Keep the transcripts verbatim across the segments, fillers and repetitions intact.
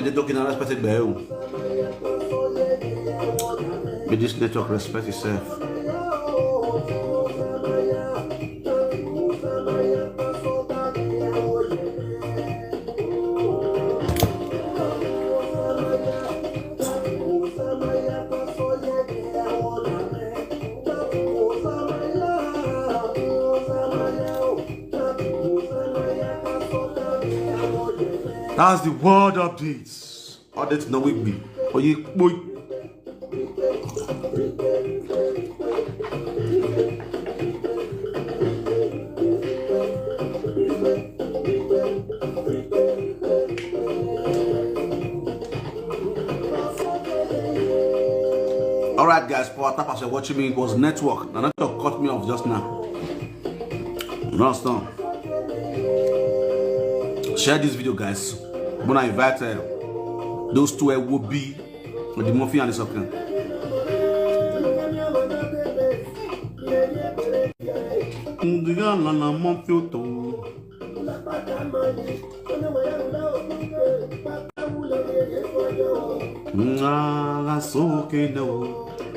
They talking and respected by you. May this network respect itself. That's the world updates. Update no week be. Oye, boy. All right, guys, power tap as you're watching me, it was network. Now network cut me off just now. You understand? Share this video, guys. When I invite uh, those two, uh, will be with the Murphy and the Socken. Ndiga na na Murphy to. Nga soke no.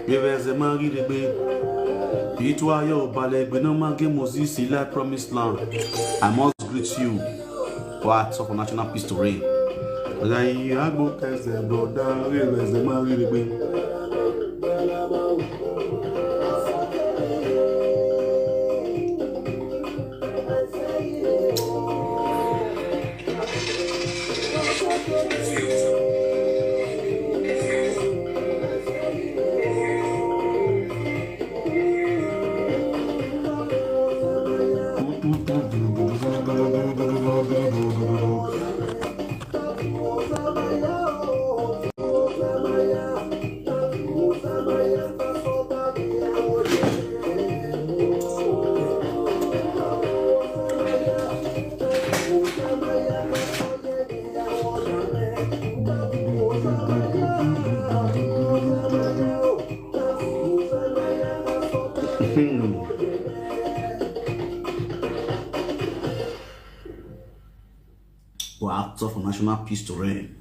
Rivers the Maggie the Bay. Itwayo Balegbe no man game Moses like promised land. I must greet you. What of national peace to reign? Like Agbo Kese, brother, Rivers the Maggie the Bay. We're out of national peace to reign.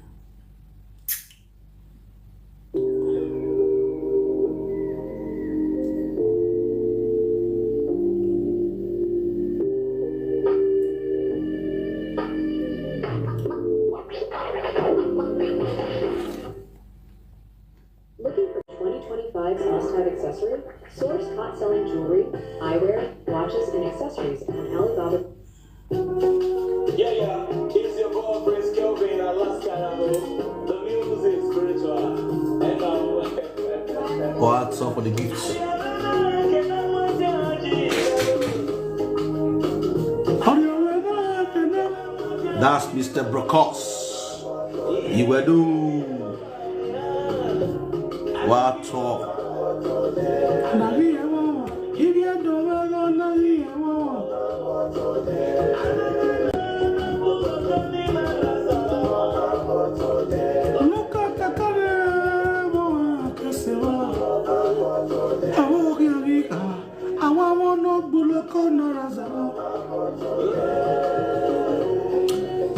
Looking for twenty twenty-five's must-have accessory? Source hot-selling jewelry, eyewear, watches, and accessories on Alibaba. Yeah, yeah, it's your boy Prince Kelvin, Alaska, the music spiritual. And now, or ask for the gifts. That's Mister Brokos. You will do. What?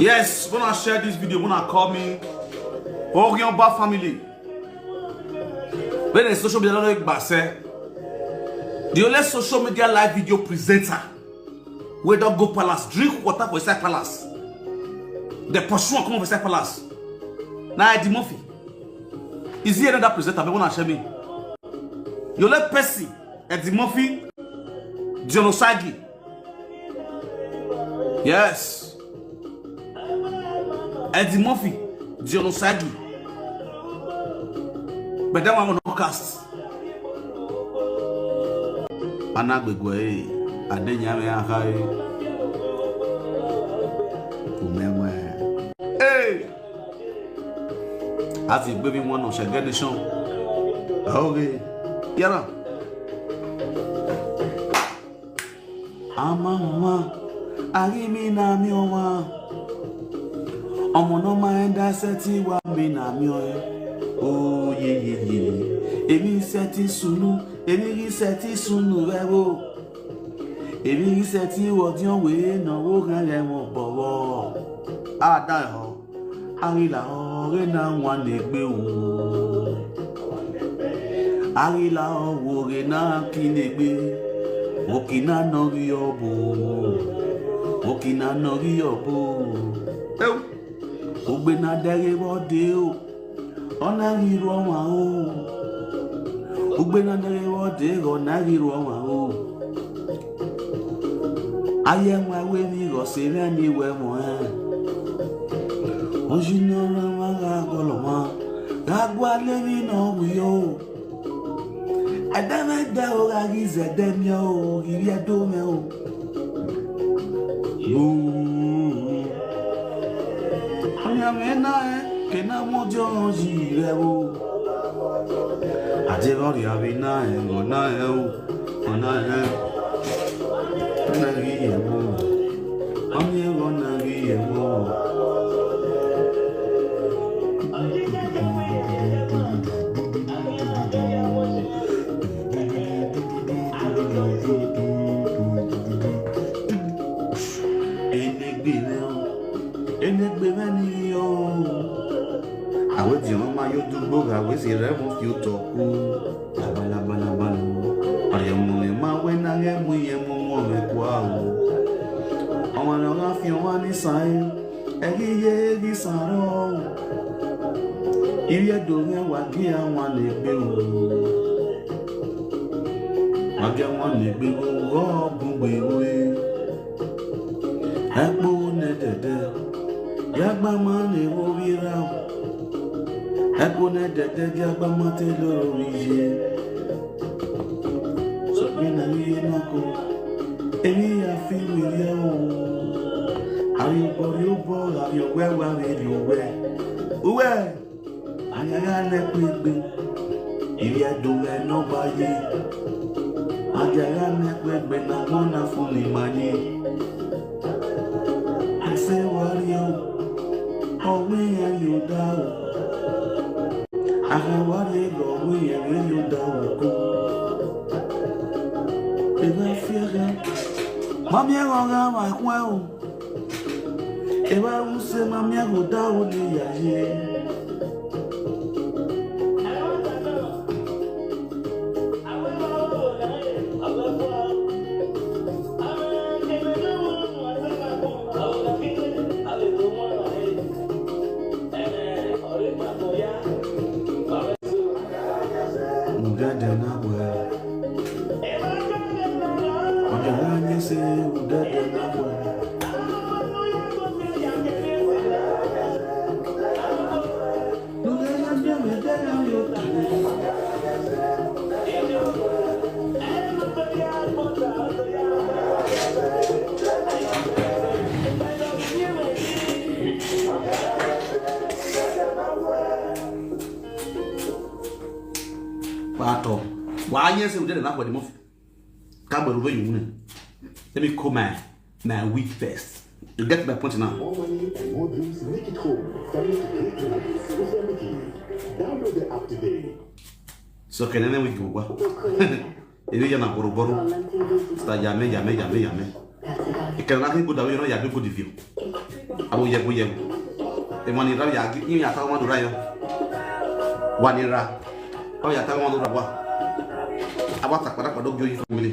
Yes, when I share this video, when I call me Orion Bar family. When the social media don't like say the only social media live video presenter wey don go palace, drink water for inside palace. The pursue come for inside palace. Now Eddie Murphy. Is he another presenter? When I share me. You let Percy, Eddie Murphy, John Osagi. Yes. Eddie Murphy, John Osagi. But that one will not cast. Anagbegwe, eh. Adenyame Akai. Kumemwe. Hey! As if baby one of Shaggy Nation. Okay. Yara. Ama mama. Ari mi na mi o wa. Ọmọ náà máa ń dá sẹ́tì wá mi na mi o. Oh, yeah, yeah, yeah. Èmi sẹ́tì sunu. Èmi rí sẹ́tì sunu rẹ wo. Èmi rí sẹ́tì wọ̀ tí wọ́n wé náwó rẹ̀ rẹ̀ wọ̀n bọ̀wọ̀. Àdá ẹ̀họ́. Àrílà ọ́. Oghe na wan egbe o. Aghila ọghu oghe na ki negbe. Oki na nọ ghi ọbo. Oki na nọ ghi ọbo. Eu. Ugbe na dẹghe vbe ọ de o. Ọ na ghi ru ọmwa o. Ugbe na dẹghe vbe ọ de, ọ na ghi ru ọmwa o. Aye ẹmwẹ wẹ emwi ghọ se mwẹ ni wẹ ẹmwẹ. Oji ne ọ rhan ọmwa gha guọlọ ọmwa, gha gualọ emwi ne ọ wio. Ẹdẹ mwẹ ẹdẹ o, gha ghi zẹ ẹdẹ miẹn o, ghi vbiẹ do mwẹ o. Gbuu. Ọniọnmwẹ na rẹn, ke na mu ọdiọn yi vbe ẹvbo. Adevbe ọ rhia vbe na rẹn, ọ na rẹn o, ọ na rẹn. Ọ na ghi ye ẹvbo. Ọ miẹn vbe ọ na ghi ye ẹvbo. Enegbe mwẹ o, enegbe mwẹ ni o. Avbe ediọn ma yo dugbo gha, avbe esi rẹ vọn fi otọ ku. Labalabalabalu. Ọrịa omume ma wẹ na ghẹ mu iyẹn mu ọmọ mwẹ kua o. Ọmwa ne ọ gha fian ọmwa ni san ẹre, ẹghi ye ghi san rọ. Ivbi Ẹdo mwẹ wa gi awan egbe o. Wa gi awan egbe o, ghọ bun gbe o e. Ẹkpo nẹdẹdẹ, ya gba ma ne vwo vbi ra. Ẹkpo nẹdẹdẹ, ya gba ma te loro vbi ye. Sọkpẹn na vbe iye na ko, emwi ya fi vwerriẹ o. Avbe obọ rrie obọ, avbe owẹ wa vbe rrie owẹ. Uwẹ, a gha gha nẹ ẹkpo egbe, ivbi Ẹdo mwẹ ne ọ gba ye. A gha gha nẹ ẹkpo egbe na, agbọn na fo ne ima ye. Ẹse wa rrie o, ọ wẹ iran yo da o. Aghan wa rhie lọ wẹ iran vbe yo da oko. Evba fiẹgha, ma miẹn ghe ọ gha vbe ẹkhuẹn o. Evba ru se ma miẹn ghe odaro ne ya ye. Udẹdẹ na wẹ. Ọdẹ gha nyẹ se udẹdẹ na wẹ. Pastor, why yes we did not for the move? Come with you. Let me call my my week first. You get my point now. More money and more dreams make it home. Family to create life. If you're making it, download the app today. So can any week go? Eri ya na boroboro. Sta yame, yame, yame, yame. Ikana na ki good awe, you know, ya be good view. Abo yebo, yebo. E mani ra ya gi, ya ta ma do ra yo. Wa ni ra. O ya ta ma do ra wa. Abo ta kpada kpada gi family.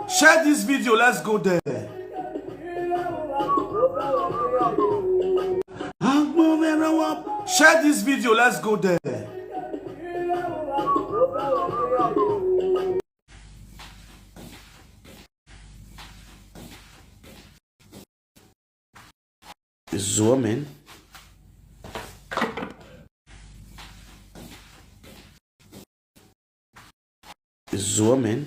Share this video, let's go there. Share this video, let's go there. Zoom in. Zoom in.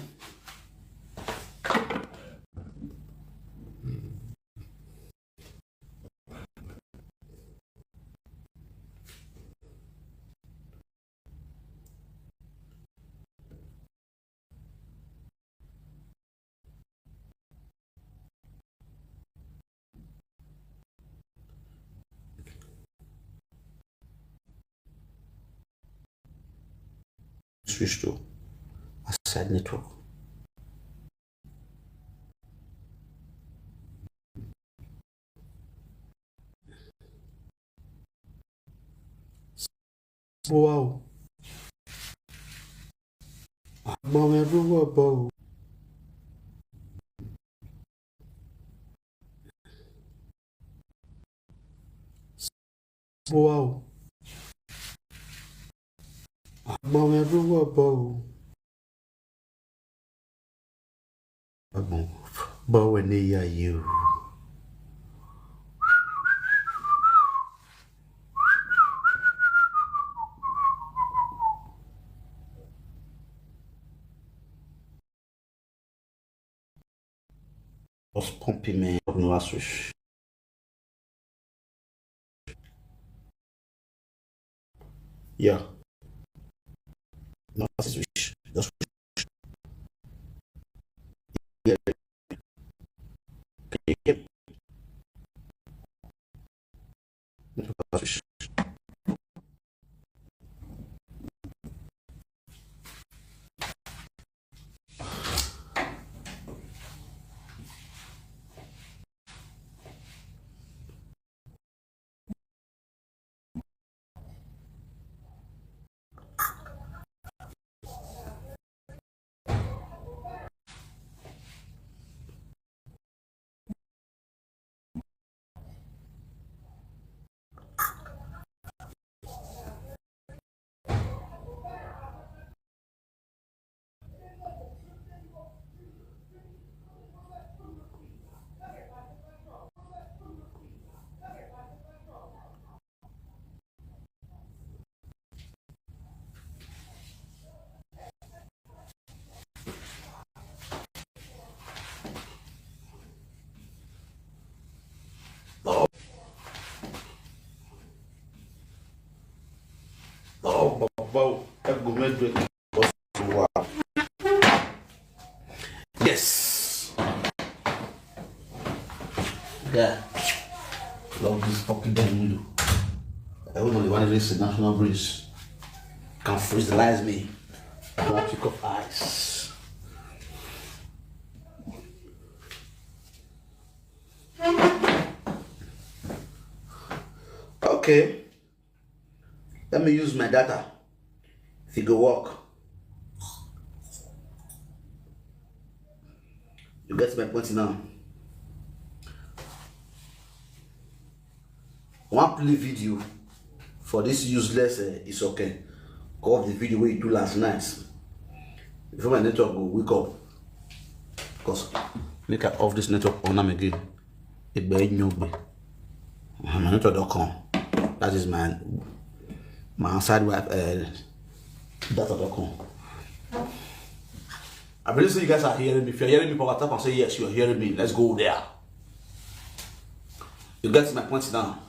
switch to outside network. Wow. Àgbọ̀n ẹrú wọ̀ bọ̀ o. Wow. Àgbọ̀n ẹrú wọ̀ bọ̀ o. Àgbọ̀n bọ̀ wẹ̀ ní ìyá yìí o. Just pump him, man. No switch. Yeah. No switch. Just switch. Yeah. Oh, bàbá o, ẹ gùn mẹ́jọ ẹ. Wow. Yes. Yeah. Love this fucking damn window. I don't know the one is the national breeze. Can freeze the lies me. Can pick up ice. Okay. Let me use my data. If it go work. You get my point now. One play video for this useless uh, it's okay. Call the video where you do last night. Before my network go wake up. Because make I off this network on am again. Egbe nyogbe. My network don come. That is my my outside wife uh, data don come. I believe so you guys are hearing me. If you're hearing me, power tap and say yes, you're hearing me. Let's go there. You get my point now.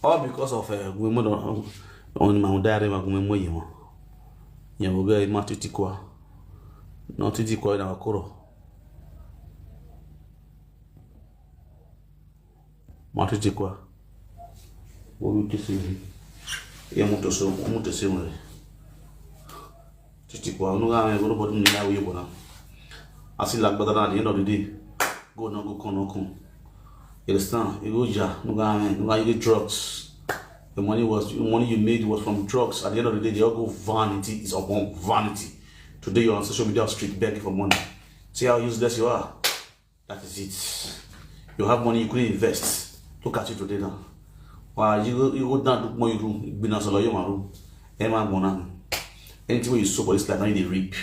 All because of uh, women don't on my diary, my women more you. Yeah, we go in my titi kwa. No titi kwa na koro. Matuchikwa. What you say? Yeah, mutoso, mutoso. Tichikwa, no ga me go body ni na we bona. Asi lagbada na at the end of the day. Go no go kono kun. You understand? You go ja, no ga me, no ga you get drugs. The money was the money you made was from drugs. At the end of the day, they all go vanity is upon vanity. Today you're on social media street begging for money. See how useless you are. That is it. You have money you couldn't invest. Look at you today now. Why you go you go down look more you room, be na solo you room. Emma Bonan. Anything you sow for this life, now you dey reap.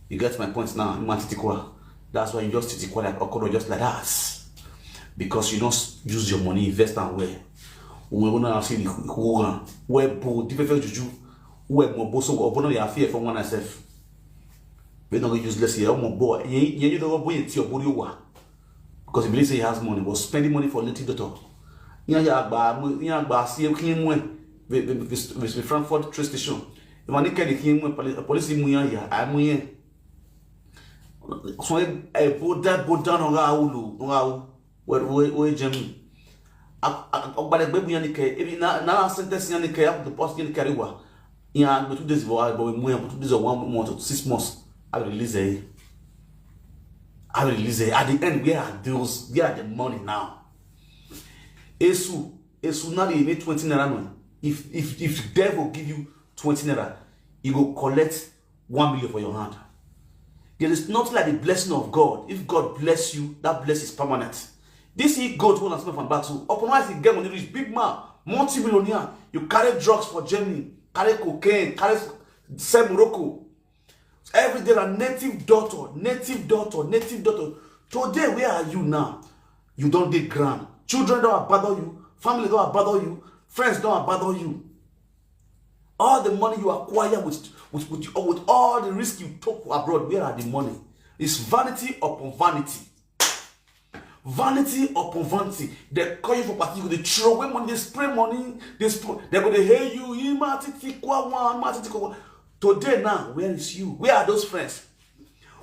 You get my point now. Ima Titikwa. That's why you just Titikwa like Okoro just like that. Because you don't use your money, invest and well. When we now see the who who bold, different juju, who have more boso or bono ya fear for one herself. We don't useless here, more boy. You don't go into your body. Because he believes he has money, was spending money for little daughter. Yan ya gba mo yan gba si e kin mo e be be be Frankfurt train station. E ma ni ke ni kin mo police mo yan ya ai mo yen. So e bo da bo da no ga ulu no ga u we we we jem. Agbale gbe bu yan ni ke e na na sentence yan ni ke ya the post yan ni ke riwa. Yeah, but two days ago, I but we more two days or one month or six months. I will release it. I will release it. At the end, where are those? Where are the money now? Esu, Esu now they make twenty naira money. If if if devil give you twenty naira, you go collect one million for your hand. There is nothing like the blessing of God. If God bless you, that blessing is permanent. This he God who has from back. So upon once he get money, rich big man, multi-millionaire. You carry drugs for Germany, carry cocaine, carry sell Morocco. Every day a native daughter, native daughter, native daughter. Today, where are you now? You don't dey ground. Children don't abandon you. Family don't abandon you. Friends don't abandon you. All the money you acquire with with with, with all the risk you took abroad, where are the money? It's vanity upon vanity. Vanity upon vanity. They call you for party, they throw away money, they spray money, they spray, they go to hate you. Ima titi kwa wa, ima titi kwa wa. Today now, where is you? Where are those friends?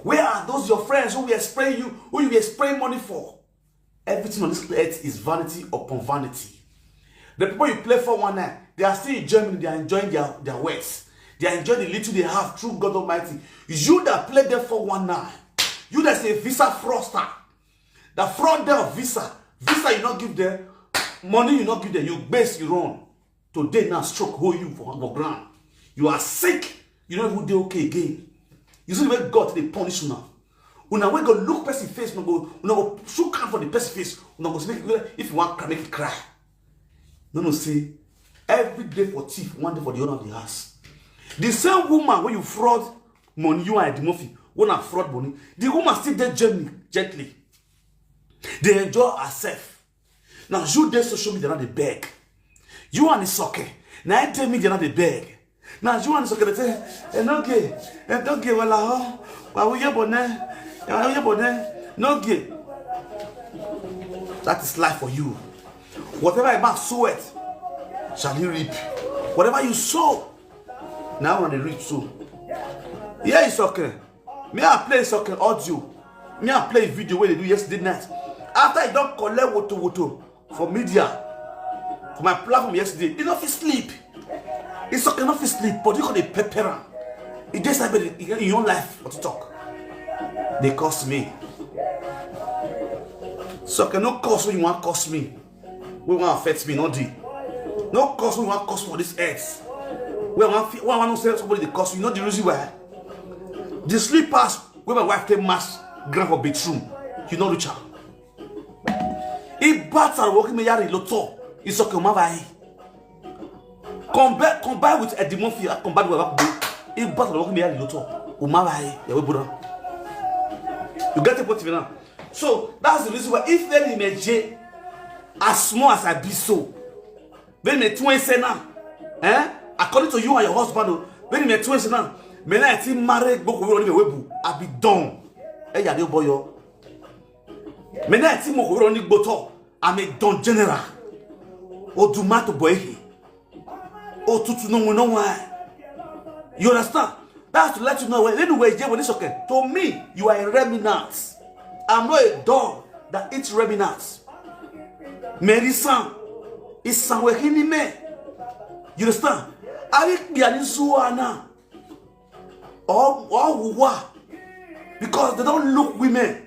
Where are those your friends who were spraying you, who you were spraying money for? Everything on this earth is vanity upon vanity. The people you play for one night, they are still in Germany, they are enjoying their, their wealth. They are enjoying the little they have through God Almighty. You that play them for one night, you that's a visa fraudster, that fraud them of visa, visa you not give them, money you not give them, you base you run. Today now stroke hold you for, for ground. You are sick, you don't even dey okay again. You see the way God they punish you now. Una wey go look person face, una go una go shook hand for the person face, una go make if you want cry, make it cry. No, no, say every day for thief, one day for the owner of the house. The same woman where you fraud money, you and Eddie Murphy, when I fraud money, the woman still dey Germany gently. They enjoy herself. Now you dey social media now they beg. You and the soccer. Now I tell me they now they beg. Now you and the soccer they say, eh, no gay, eh, no gay, wala ho, wa wuye bone, eh, wa wuye bone, no gay. That is life for you. Whatever a man soweth, shall he reap. Whatever you sow, now on the reap sow. Yeah, it's okay. Me I play soccer audio. Me I play video where they do yesterday night. After I don't collect woto woto for media, for my platform yesterday, you know if you sleep. It's okay, not if you sleep, but you could pepper am. It just like in your life what to talk. They cost me. So can no cost when you want cost me. We want affect me, not the. No cost we want cost for this earth. We want we want to sell somebody the cost. You know the reason why? The slippers where my wife take mass grand for bedroom. You know Richard. He bats are working me yari lotto. It's okay, my vai. Combine combine with Eddie Murphy, combine with He bats are working me yari lotto. Umava, yeah, we put on. You get the point of it now. So that's the reason why if any meje as small as I be so, when me twenty say now, eh? According to you and your husband, oh, when me twenty say now, me na ti marry gboko we only webu. I be done. Eh, ya de boyo. Me na ti mo ko ni gboto. I'm a don general. Odumato boy. Otutu no no why. You understand? That's to let you know when anyway, when it's okay. To me, you are a remnant. I'm not a dog that eats remnants. Mary Sam is somewhere in me. You understand? I will be an Isuana. Or or who are, because they don't look women.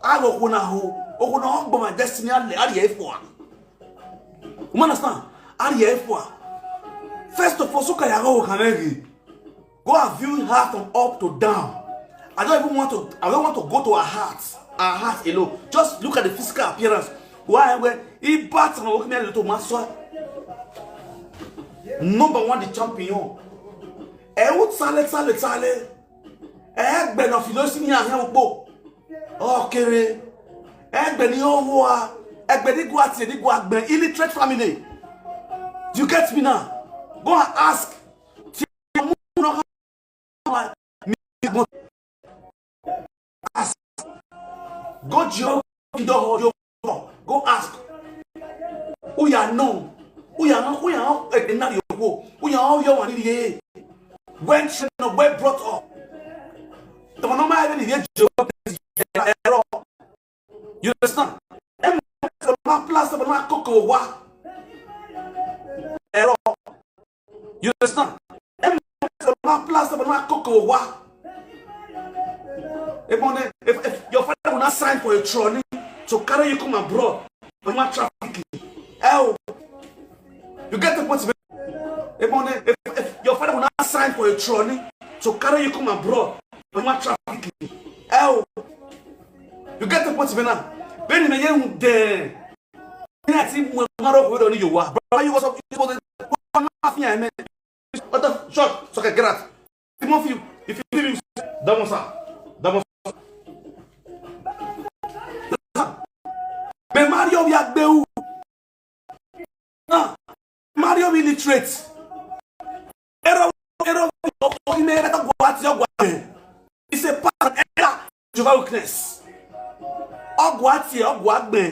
I go kuna who or kuna on my destiny. I dey for. You understand? I dey for. First of all, so can I go can I go and view her from up to down. I don't even want to. I don't want to go to her heart. Her heart alone. Just look at the physical appearance. Why when he bats and walk me a little master. Number one, the champion. Ẹ ó sálẹ̀ sálẹ̀ sálẹ̀. Ẹ gbẹ̀ lọ fi lọ sí ní àhẹ́ òpó. Ọ̀kẹ́rẹ́. Ẹ gbẹ̀ ní owó a. Ẹ gbẹ̀ ní gùn àti ẹ̀dínkù àgbẹ̀ illiterate family. Do you get me now? Go and ask. Tí ọmọ náà wà ní ìgbọ̀n. Ask. Go Jehovah, go ask. Who you know? Who you know? Who you know? Eh, not your wo. Who you know? You want to when train up, well brought up. The man might even hear Jehovah. Error. You understand? Em, for my plus, for my cocoa, wa. Error. You understand? Em, One plaster, but one cocoa wa. If, if your father will not sign for a trolley to carry you come abroad, but not trafficking. Oh, you get the point? If, if your father will not sign for a trolley to carry you come abroad, but not trafficking. Oh, you get the point now? Bẹ́ẹ̀ni mi yẹn ń dẹ̀. Ní àti mo máa rọ̀ wíwọ̀ ní Yorùbá. Bàbá yìí wọ́n sọ pé wọ́n máa fi hàn mí. What the shot? So okay, get out. Timothy, if you leave him, that one, sir. That one, sir. Be Mario Yagbeu. Ah, Mario illiterate. Ero, ero, ime ero go at your go. It's a part of error. Jehovah weakness. Ọgwụ atị, ọgwụ agbe.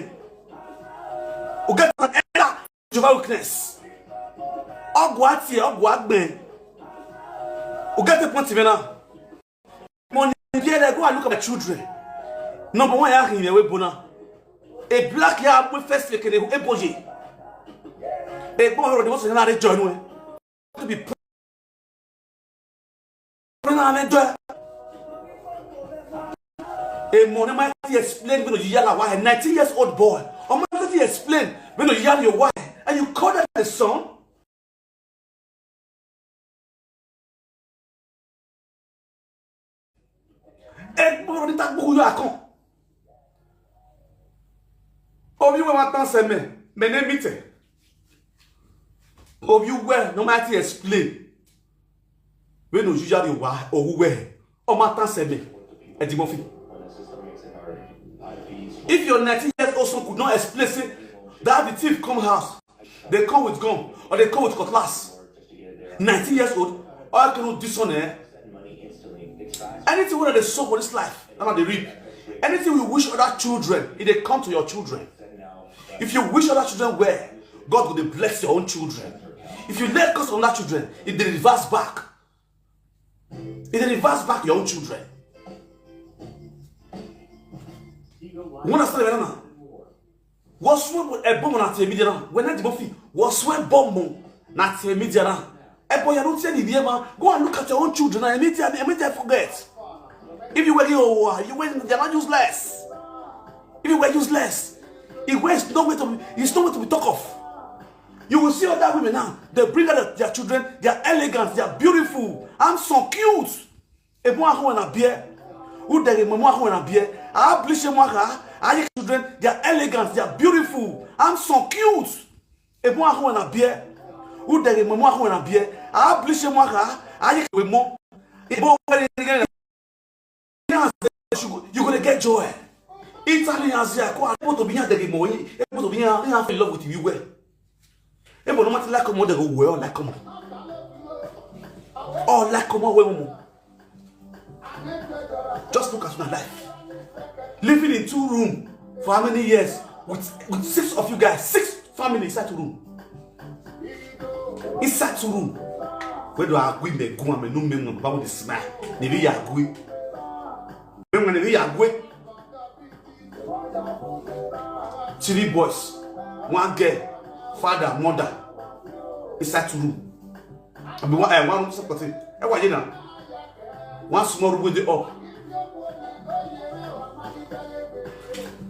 You get an error. Jehovah weakness. Ọgwụ atị, ọgwụ agbe. You get the point, Ivena? Money there, go and look at my children. Number one, ya him we bona. A black ya we first we can eboje. A boy already wants to join we. To be a money might explain when you yell why nineteen years old boy. Or might explain when you yell your wife and you call that the son. Ẹgbọ́n ní tágbókú yóò àkàn. Omi wẹ́n wá tán sẹ́mẹ̀, mẹ́lẹ́ mítẹ̀. Omi wẹ́ no might explain. When you usually wá, or who where? Or my tán sẹ́mẹ̀, Eddie Murphy. If your nineteen years old son could not explain, say that the thief come house, they come with gun or they come with cutlass. Nineteen years old, all can do this one, eh? Anything we dey sow for this life, now they reap. Anything we wish other children, if they come to your children. If you wish other children well, God will bless your own children. If you let go of other children, if they reverse back, if they reverse back your own children. You understand right now? Whatsoever a bomb on the media now, when I demon feel, whatsoever bomb on the media now, a boy, I don't tell you, man, go and look at your own children, and media, media forget. If you were you, you were, they're not useless. If you were useless, it was no way to be, it's no way to be talk of. You will see other women now. They bring out their children. They are elegant. They are beautiful. I'm so cute. Ebo ahụ na bie. Udere mama ahụ na bie. I appreciate maka. Ayi children, they are elegant. They are beautiful. I'm so cute. Ebo ahụ na bie. Udere mama ahụ na bie. I appreciate maka. Ayi we mo. Ebo very you go dey get joy. Italy has ya ko able to be here dey mo. Able to be here, have love with you well. Able no matter like come dey go well, like come. Oh, like come well mo. Just look at my life. Living in two room for how many years with, with six of you guys, six family inside two room. Inside two room. Where do I agree me go and me no me no ba with the smile. Maybe you agree. Me when maybe you agree. Three boys, one girl, father, mother. Inside two room. I be one, eh, one room separate. Eh, why you now? One small room with the up.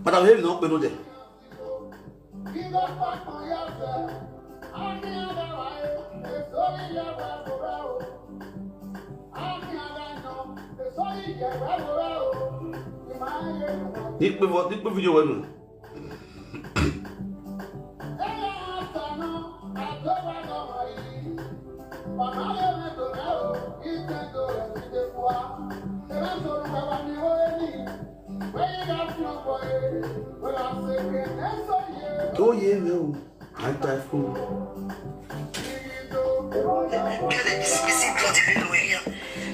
But I'm hearing no there. Nípa vo-, nípa video wenu. Oh yeah, no. I die fool. Get a busy, busy bloody people here.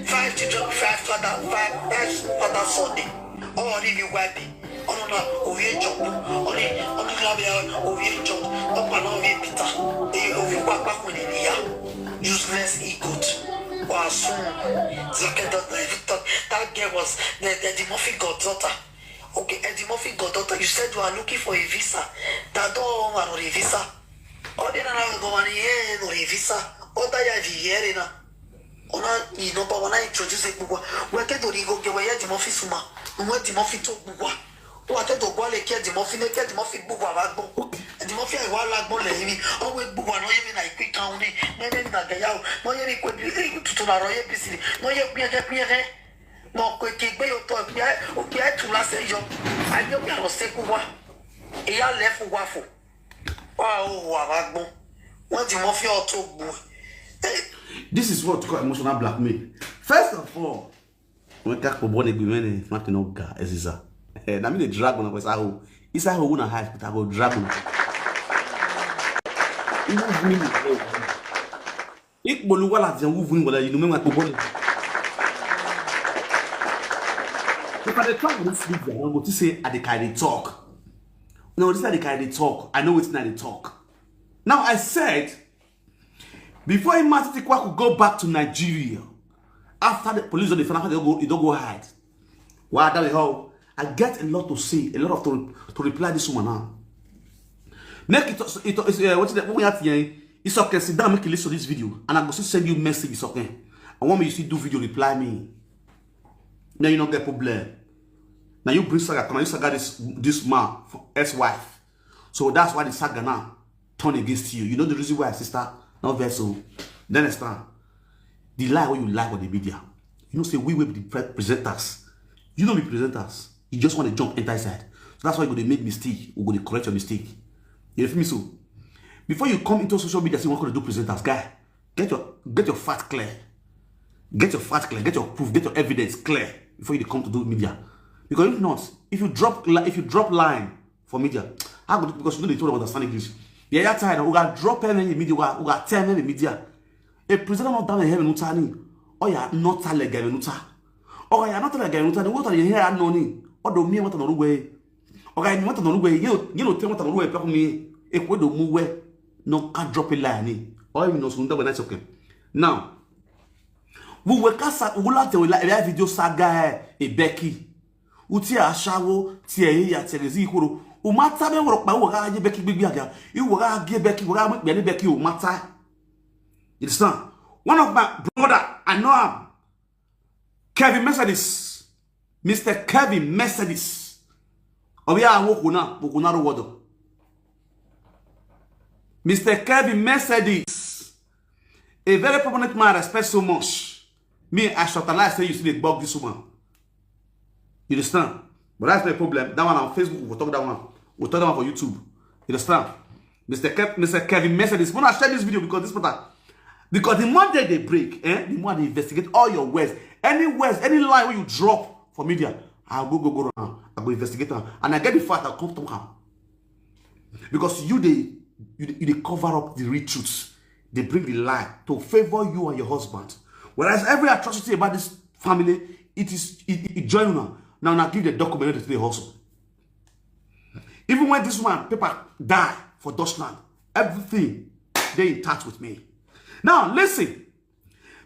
Five children, five father, five, five father Sunday. All of you wipe it. Oh no, no, oh yeah, jump. Only, only grab your, oh yeah, jump. Up and over Peter. Eh, oh, you back, back with the year. Useless idiot. Or soon. That, that, that girl was the, the, the Murphy goddaughter. Okay, Eddie Murphy goddaughter, you said you are looking for a visa. That don't want a visa. Oh, then I go on here, no visa. Oh, that you have here now. Ona ni number one, I introduce gbogbo. We ke do ri go ge we ye di mo fi suma. We di mo fi to gbogbo. Wa ke do gwa le ke di mo fi ne ke di mo fi gbogbo wa gbo. Di mo fi wa la gbo le mi. O we gbogbo no ye mi na ikwi kan ni. Ne ne na ga ya o. No ye mi kwe bi tutu na ro ye bi si. No ye bi ye bi ye. No kwe ke gbe yo to bi e. O bi e tu la se yo. Ayo bi aro se ku wa. E ya le fu wa fu. Wa o wa wa gbo. Won di mo fi o to gbo. This is what you call emotional blackmail. First of all, when ka ko bone gbe mene, ma ti no ga eziza. Eh, na me dey drag una for inside hole. Inside hole una hide, but I go drag una. Even win. Ikpolu wala ti who win wala, you know me, ma ko bone. If I dey talk this video, I go to say I dey carry talk. No, this I dey carry talk. I know wetin I dey talk. Now I said, before Imati Kwaku go back to Nigeria, after the police don dey find out, he don go, he don go hide. Why that how? I get a lot to say, a lot of to, to reply this woman now. Make it, it, it uh, what's that? What we at here? It's okay. Sit down, make you listen to this video, and I go still send you message. It's okay. I want me you see do video reply me. Now you no get problem. Now you bring saga, come on, you saga this this man for ex-wife. So that's why the saga now turn against you. You know the reason why, sister, not vessel. Then understand the lie what you lie on the media. You know say we will be the pre- presenters. You know be presenters. You just want to jump enter inside. So that's why you go dey make mistake. We go dey correct your mistake. You feel me so? Before you come into social media, say you want to do presenters, guy, get your get your fact clear. Get your fact clear. Get your proof. Get your evidence clear before you come to do media. Because if not, if you drop li- if you drop line for media, how go because you know they don't understand English. Yeah, yeah, tired. We got drop them in media. We got ten in media. A presenter not down in heaven utani. Oh yeah, not tell again uta. Oh yeah, not tell again uta. What are you here? No ni. Odo mi what no way. Okay, you want to know where you you know tell what no way. Pe mi e ko do mu we. No ka drop a line ni. Oh, you know so that when I okay. Now, we were kasa we la te we la video saga e Becky. Uti ashawo ti e ya ti e zi ikoro. O mata be woro pa wo ga je Becky gbigbi aga. I wo ga ge Becky wo ga mu pe ni Becky o mata. You understand? One of my brother, I know him. Kevin Mercedes. Mister Kevin Mercedes. Obi a wo kuna, wo kuna ro wodo. Mister Kevin Mercedes. A very prominent man I respect so much. Me, I shall lie say you see the bug this woman. You understand? But that's no problem. That one on Facebook, we'll talk that one. We'll talk that one for YouTube. You understand? Mister Kev, Mister Kevin Mercedes, when I share this video because this matter, because the more day they break, eh, the more they investigate all your words. Any words, any lie when you drop for media, I'll go go go around. I go investigate them, and I get the fact. I'll come to come because you they you they, you they cover up the real truths. They bring the lie to favor you and your husband. Whereas every atrocity about this family, it is it, it, it join now. Now now give the document to the hustle. Even when this woman paper die for Dutchland, everything they in touch with me. Now listen,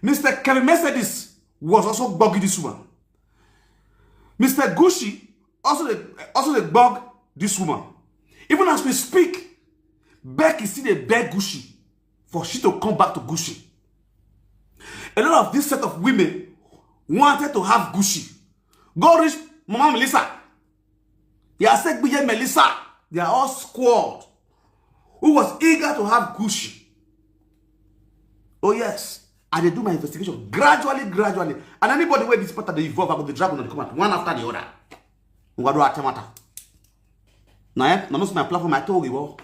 Mister Kevin Mercedes was also bugging this woman. Mister Gucci also the also the bug this woman. Even as we speak, Becky still dey beg Gucci for she to come back to Gucci. A lot of this set of women wanted to have Gucci. Go reach Mama Melissa. They are saying Melissa. They are all squad who was eager to have Gucci. Oh yes, I dey do my investigation gradually, gradually. And anybody where this part of the evolve, I go dey drag on the comment one after the other. Ngwado atemata. Na eh, na most my platform I told you all.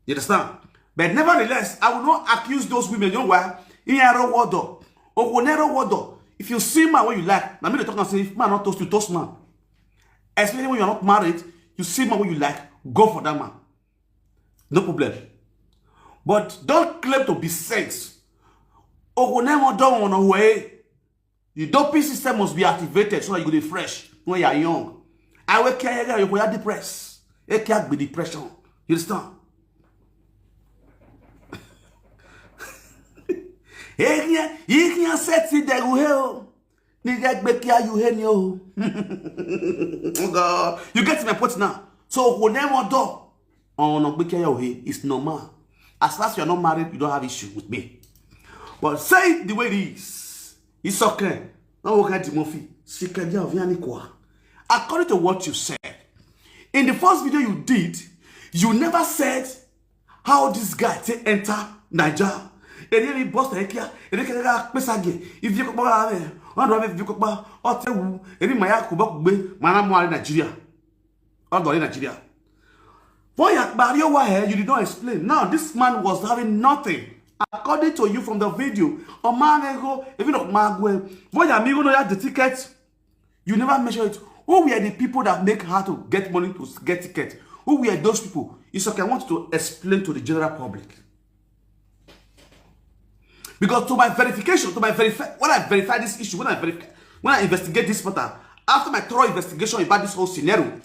You understand? But nevertheless, I will not accuse those women. You know why? In a row water. Or nero water. If you see man when you like, now me the talk and say if man not toast you, toast man. Especially when you're not married, you see man when you like, go for that man. No problem. But don't claim to be saints. Or nemo don't want away. The doping system must be activated so that you go dey fresh when you are young. I will care you go depressed. It can't be depression. You understand? Hey, you can't set it there. Nigga, gbeki ayu he ni o. Oh God. You get my point now. So whenever door on gbeki ayu he is normal. As long as you're not married, you don't have issue with me. But say it the way it is. It's okay. Now what kind of Murphy? Secret of Yanikwa. According to what you said, in the first video you did, you never said how this guy take enter Niger. Eri eri boss na ekia, eri kere ga pesa ge. If you go ba me, wan do if you go ba, o te wu, eri maya ku ba ku gbe, mana mo ari Nigeria. O do ari Nigeria. For your barrio wa here, you did not explain. Now this man was having nothing. According to you from the video, o ma me go, if you not ma go, for your amigo no ya the ticket, you never mention it. Who were the people that make her to get money to get ticket? Who were those people? It's okay. I want you to explain to the general public. Because to my verification, to my verify, when I verify this issue, when I verify, when I investigate this matter, after my thorough investigation about this whole scenario,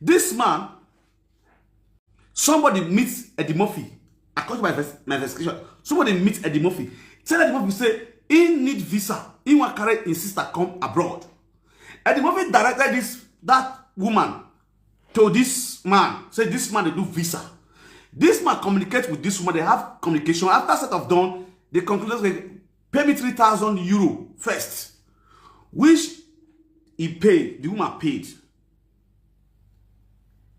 this man, somebody meets Eddie Murphy. According to my, invest- my investigation, somebody meets Eddie Murphy. Tell Eddie Murphy say he need visa. He want carry his sister come abroad. Eddie Murphy directed this that woman to this man. Say this man they do visa. This man communicate with this woman. They have communication. After set of done, they conclude, say, pay me three thousand euro first, which he paid. The woman paid.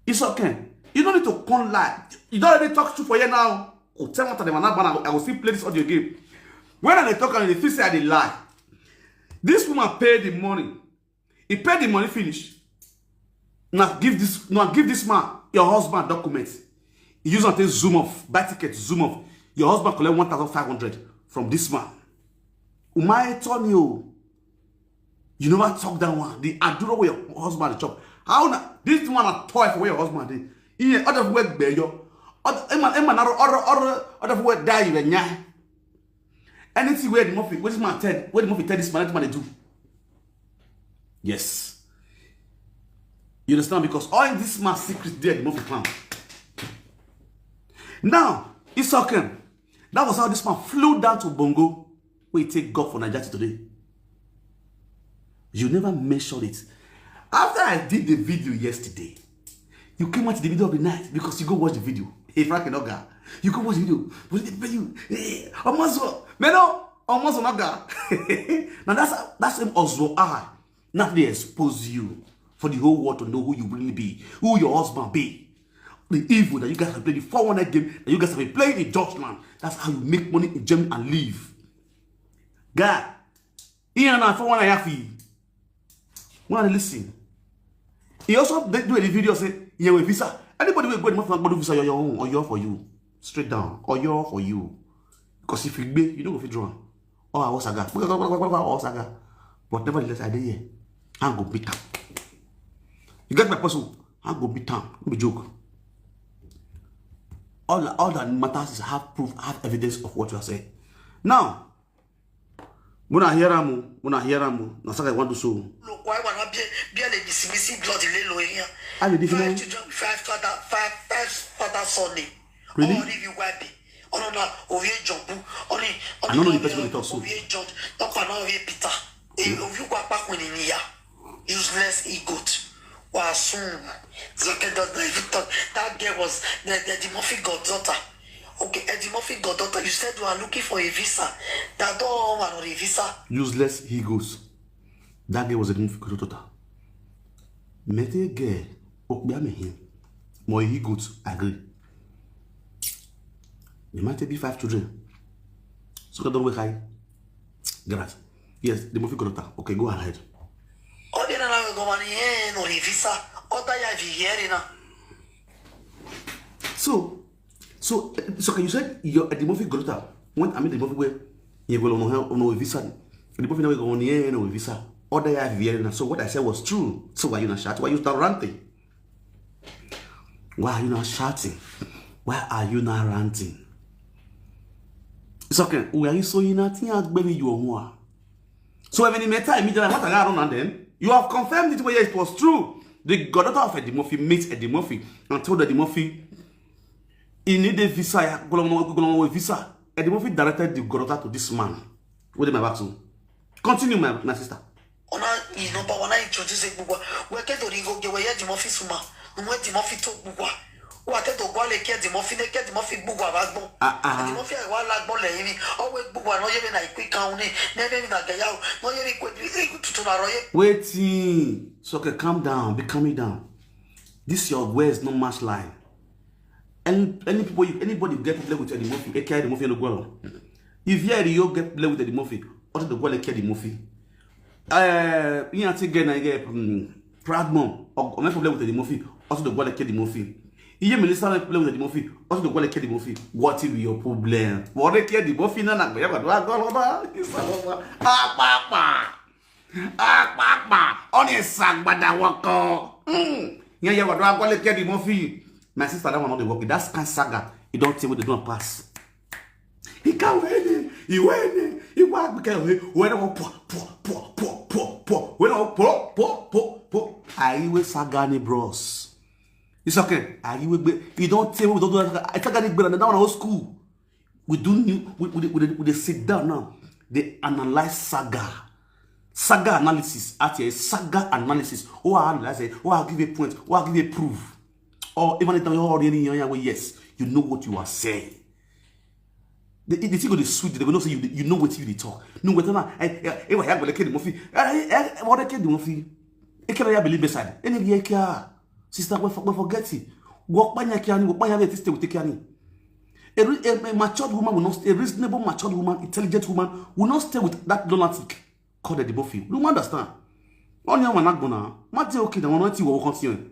It's okay. You don't need to come lie. You don't already talk to for here now. Oh, tell what the man, I will still play this audio game. When I talk and they feel say I dey lie. This woman paid the money. He paid the money finish. Now give this now give this man your husband documents. He use am take zoom off, buy ticket, zoom off. Your husband collect one thousand five hundred from this man. Umae Tonio, you never talk that one. The aduro where your husband dey chop. How na this one a toy for where your husband dey? Iye other work bear yo. Other man, man, other other other work die you nya. Anything where the Murphy, what this man tell, what the Murphy tell this man, that man dey do. Yes. You understand? Because all this man secret there, the Murphy found. Now, it's okay. That was how this man flew down to Bongo, where he take God for Nigeria today. You never mentioned it. After I did the video yesterday, you came out in the middle of the night because you go watch the video. Hey, Frank Enoga, you go watch the video. What did they pay you? Hey, almost, man, no, almost Enoga. Now that's that's him Oswald I. Now they expose you for the whole world to know who you really be, who your husband be. The evil that you guys have played, the four one nine game that you guys have been playing in Dutchland. That's how you make money in Germany and live. Guy, Ian and four one nine fi. Wanna listen. He also dey do a video say, yeah, with visa. Anybody will go and not do visa, your own or your for you. Straight down, or your for you. Because if you be, you don't go fit draw. Or I was a guy. Or saga. But nevertheless, I dey here. I go beat am. You get my person? I go beat am. No be joke. All all that matters is have proof, have evidence of what you are saying. Now, when I hear am, when I hear am, na saka I want to show. Lo kwa wana bie bie le dismisi blood le lo ya. I dey different. Five children, five father, five five father son. Really? All if you wipe. Ono na ovie jumpu. Only I don't know the person wey dey talk so. Ovie judge. No pa na ovie Peter. Eh, ovie kwa pa kwini ni ya. Useless idiot. Wa soon. Zeke does not even talk. That girl was the the, the Murphy goddaughter. Okay, Eddie Murphy goddaughter. You said you are looking for a visa. That don't want a visa. Useless egos. That girl was a Murphy goddaughter. Mete girl, okpia me him. My egos agree. They might be five children. So don't wake high. Grass. Yes, the Murphy goddaughter. Okay, go ahead. Ọ dị na na go mani he no visa. Ọ da ya vi here na. So, so, so can you say your the Murphy goddaughter when I mean the Murphy where you go on no visa. The Murphy never go on here no visa. Ọ da ya vi here na. So what I said was true. So why you not shout? Why you start ranting? Why are you not shouting? Why are you not ranting? It's okay. We are so in a thing as baby you are. So even in matter immediately what I got on and then you have confirmed it where it was true. The goddaughter of Eddie Murphy meets Eddie Murphy and told Eddie Murphy he need a visa. Ya, go along with visa. Eddie Murphy directed the goddaughter to this man. What am I back to? Continue, my, my sister. Ona i number one, I introduce gbogbo. We ke to ringo ge we ye Eddie Murphy suma. No we Eddie Murphy to gbogbo. Wa te to gwa le ke di mo fi ne ke di mo fi gbugwa ba gbon. Ah, ah. Di mo fi wa la gbon le yin mi. O we gbugwa no ye mi na ikwi kan ni. Ne me mi na ga ya o. No ye mi kwe bi ikwi tutu na ro ye. Wetin? So, okay, calm down, be calming down. This your words no match line. Any any people you anybody you get problem with Eddie Murphy, A K A Eddie Murphy no go along. If you Eddie you get problem with Eddie Murphy, what the go like Eddie Murphy? Uh, you think get na get um, proud mom or or problem with Eddie Murphy, also the go like Eddie Murphy. Iye minister na problem with Eddie Murphy, also the go like Eddie Murphy. What is your problem? What the Eddie Murphy na na gbe ya ba do agolo ba. Apa apa. Akpakpa, on is sagbada woko. Mm. Yeah, yeah, what do I call it? Eddie Murphy. My sister, that one not the work. That's kind saga. You don't see what they don't pass. He can't win it. He win it. He walk because he when I poor, poor, poor, poor, poor, poor. When I poor, poor, poor, poor. I will saga ni bros. It's okay. I will be. You don't tell me we don't do that. I saga ni better than that one old school. We do new we we, we, we, we sit down now. They analyze saga. Saga analysis at here. Saga analysis. Oh, I analyze it. Oh, I give a point. Oh, I give a proof. Or even if you already in your way, yes, you know what you are saying. The, the thing go dey sweet, they go know say you dey- you know what you dey talk. No, whether na eh eh eh what happen like Eddie Murphy. Eh eh eh what Eddie Murphy. E kira ya believe beside. Any ye kia sister we for- we forget it. Work panya kia ni, work panya this stay with kia ni. A, re- a, a matured woman will not stay, a reasonable matured woman, intelligent woman will not stay with that lunatic called Eddie Murphy. You understand? On your man not gonna. Mati okay, the one you will continue.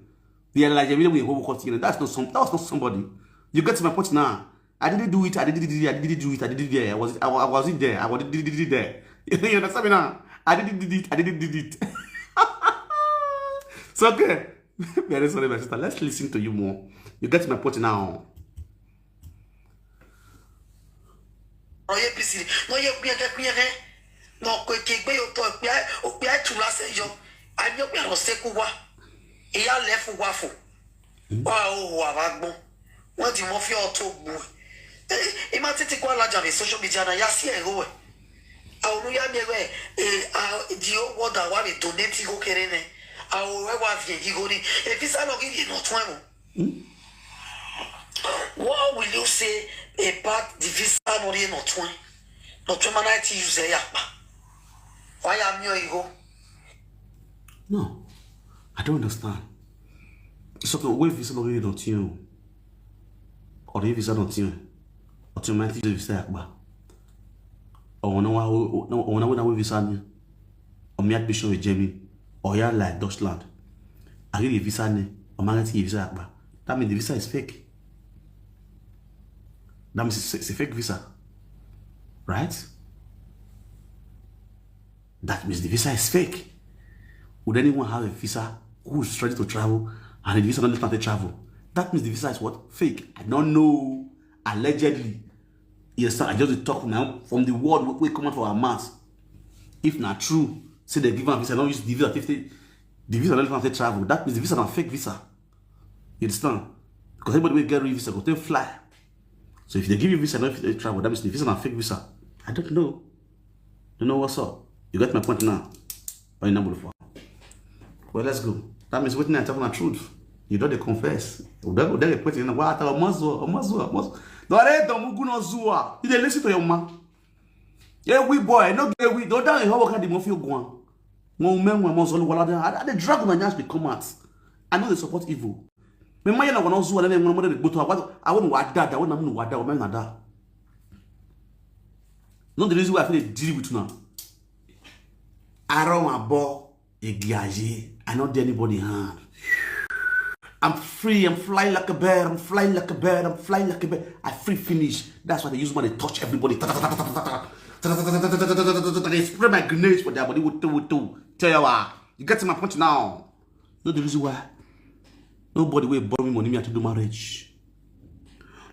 The like you will continue. That's not some. That was not somebody. You get to my point now. I didn't do it. I didn't do it. I didn't do it. I didn't do it. I was. I, wa- I wasn't there. I was did it there. You understand me now? I didn't did it. I didn't did it. So okay. Very sorry, my sister. Let's listen to you more. You get my point now. Oye pisi. No ye kpiye ke kpiye ke. No kwe ke gbe yo to kpiye o kpiye tu la se yo. Ani o kpiye ro se ku wa. Iya le fu wa fu. Wa o wa ba gbon. Wọ́n ti mọ fi ọtọ gbù. Ẹ má títí kó alájà mi social media náà yá sí ẹ̀rọ ẹ̀. Àwọn olóyà mi rẹ̀ ẹ̀ di owó dà wà mí donate kó kéré nẹ. Àwọn ọ̀rẹ́ wà fi èyí kó ní. Èfi sálọ kí yìí náà tún ẹ̀ mọ̀. What will you say about the visa no rí náà tún ẹ̀? Náà tún ẹ̀ máa náà ti use ẹ̀ yà pa. Wáyà mi ò ìgò. No, I don't understand. So okay, where visa lori don tin o. Or the visa don tin. Or tin my visa akpa. Or no wa no wa na visa ni. Or me admission with Germany. Or ya like Deutschland. I get the visa ni. Or my get the visa akpa. That means the visa is fake. That means it's, it's a fake visa. Right? That means the visa is fake. Would anyone have a visa who is ready to travel and the visa not let them travel? That means the visa is what? Fake. I don't know. Allegedly. Yes, sir. I just dey talk now from the word wey wey come out for our mouth. If na true, say they give am visa, not use the visa, if they, the visa not let them travel. That means the visa na fake visa. You understand? Because anybody wey get real visa go take fly. So if they give you visa, not if they travel, that means the visa na fake visa. I don't know. You know what's up? You get my point now. Or you not for. Well, let's go. That means wetin I talk na truth. You don dey confess. Udego udego put in wa ta omozo omozo omozo. Dore don mugu no zuwa. You dey listen to your mama. Yeah, we boy, no get we. Don't down in how can the mafia go on. Mo men mo zolo wala. I I dey drag my nyash dey come out. I know they support evil. Me ma yana wana zuwa na mo dey go to wa. I won't wa dada. When I'm wa da, when na da. No the reason why I feel dey deal with now. I don't want ball. Igiaje, I not dare anybody hand. I'm free, I'm flying like a bird, I'm flying like a bird, I'm flying like a bird. I free finish. That's why they use money touch everybody. Ta, ta, ta, ta, ta, ta, ta, ta, ta, ta, ta, ta, ta, ta, ta, ta, ta, ta, ta, they spray my grenades for their body. Wutu, wutu. Tell you what, you get to my point now. Not the reason why. Nobody will borrow me money, me I to do marriage.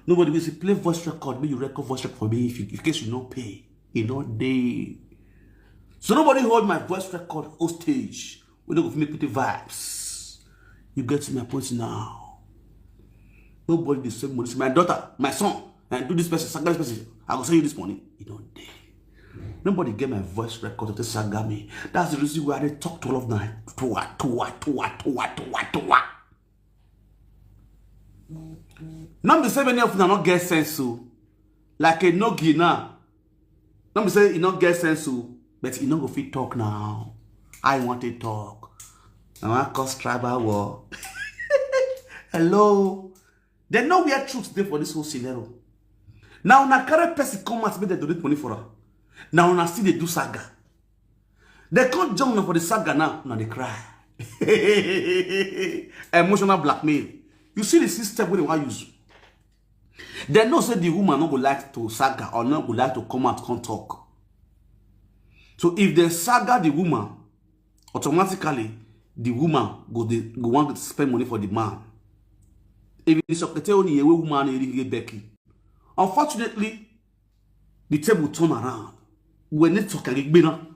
Nobody will say play voice record, me you record voice record for me if you, in case you not pay. You not day. So nobody hold my voice record hostage. We don't go make pretty vibes. You get to my point now. Nobody dey send money. Say, my daughter, my son, and do this person, sack this person. I go send you this money. You don't day. Nobody get my voice record to saga me. That's the reason why I dey talk to all of them. Toa, toa, toa, toa, toa, toa. Not be say many of them not get sense so. Like a nogi now. Not be say you not get sense so, but you not go fit talk now. I want to talk. I want cause tribal war. Hello. They know where truth dey for this whole scenario. Now, na carry person come out, make dem donate money for am. Now, una still dey do saga. They can't jump now for the saga now. Now they cry. Emotional blackmail. You see the system wey they wan use. They know say the woman no go like to saga or no go like to come out come talk. So if they saga the woman, automatically the woman go dey go want to spend money for the man. If it's okay, only a woman really get Becky. Unfortunately, the table turn around. When it's okay, gbéná.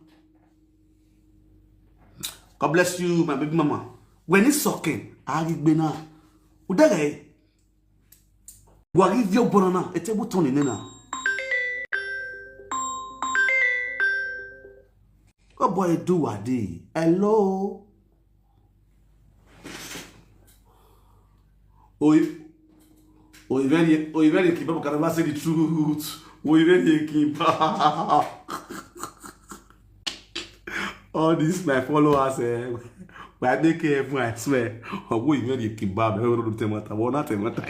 God bless you, my baby mama. When it's okay, gbéná. Udere. Wari vio bonana, a table turn in now. Oh boy, do what day? Hello. Oi, oi, very, oi, very kebab can never say the truth. Oi, very kebab. All these my followers, eh, why make everyone, I swear. Oh, oi, very kebab. Everyone don't tell matter. What not tell matter?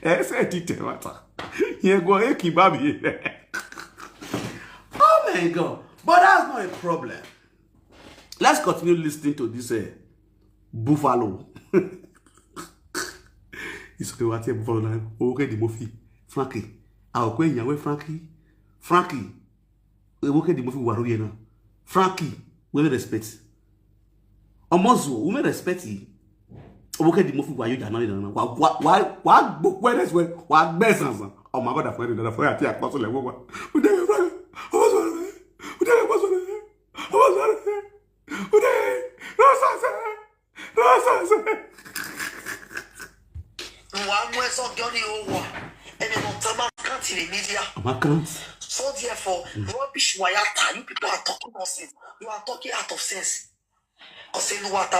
Eh, say it tell matter. Here go, hey, kebab here. Oh my God. But that's not a problem. Let's continue listening to this, eh, buffalo. It's okay, what a buffalo now. Okay, the movie. Frankie. I'll go in your way, Frankie. Frankie. We okay, the movie, we are here now. Frankie, we respect. Omozuo, we respect him. We okay, the movie, we are you, now, why, why, why, why, where is where, why, where is where? Oh my God, I find another fire. I think I cross the level. We dey, we dey, we dey, we dey, we dey, we dey, we dey, we dey, we dey. Nwa mwe so goni owa. Ene no tama kanti le media. Ama kanti. So therefore, rubbish wayata, you people are talking nonsense. You are talking out of sense. Because you know what,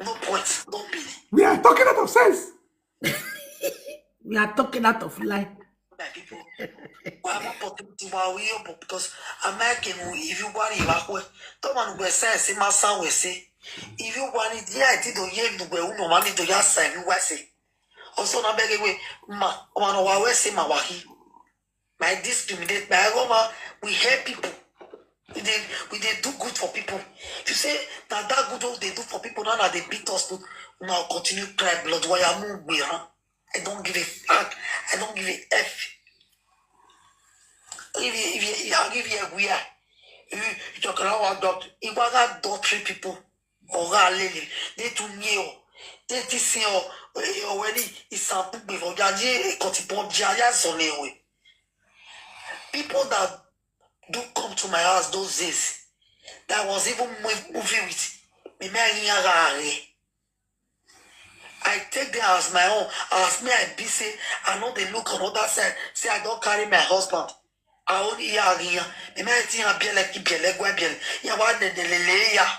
no point, don't be. We are talking out of sense. We are talking out of line. My people, we have opportunity while we open because American, if you want to evacuate, don't want to say, say, my son will say, if you want it, yeah, I did the year, the way, no, mommy, do ya say, you will say. Also, na beg away, ma, one of our say, my wahi. My discriminate, my Roma, we help people. We dey, we dey do good for people. If you say, now that good what they do for people, now, now they beat us, now continue cry blood, why I'm moving, huh? I don't give a fuck. I don't give a F. If you, if you, I'll give you a weird. If you, you talk around one doctor, if I got dot three people, or a lady, they too near, they this year, or when it's a book before, they are continue, they are so near. People that do come to my house those days, that was even mov-, moving with me, me, I take them as my own. As me, I be say, I know they look on other side. Say I don't carry my husband. I only hear again. Me, me, I think I be like, be like, go be like. Yeah, what the, the, the, yeah.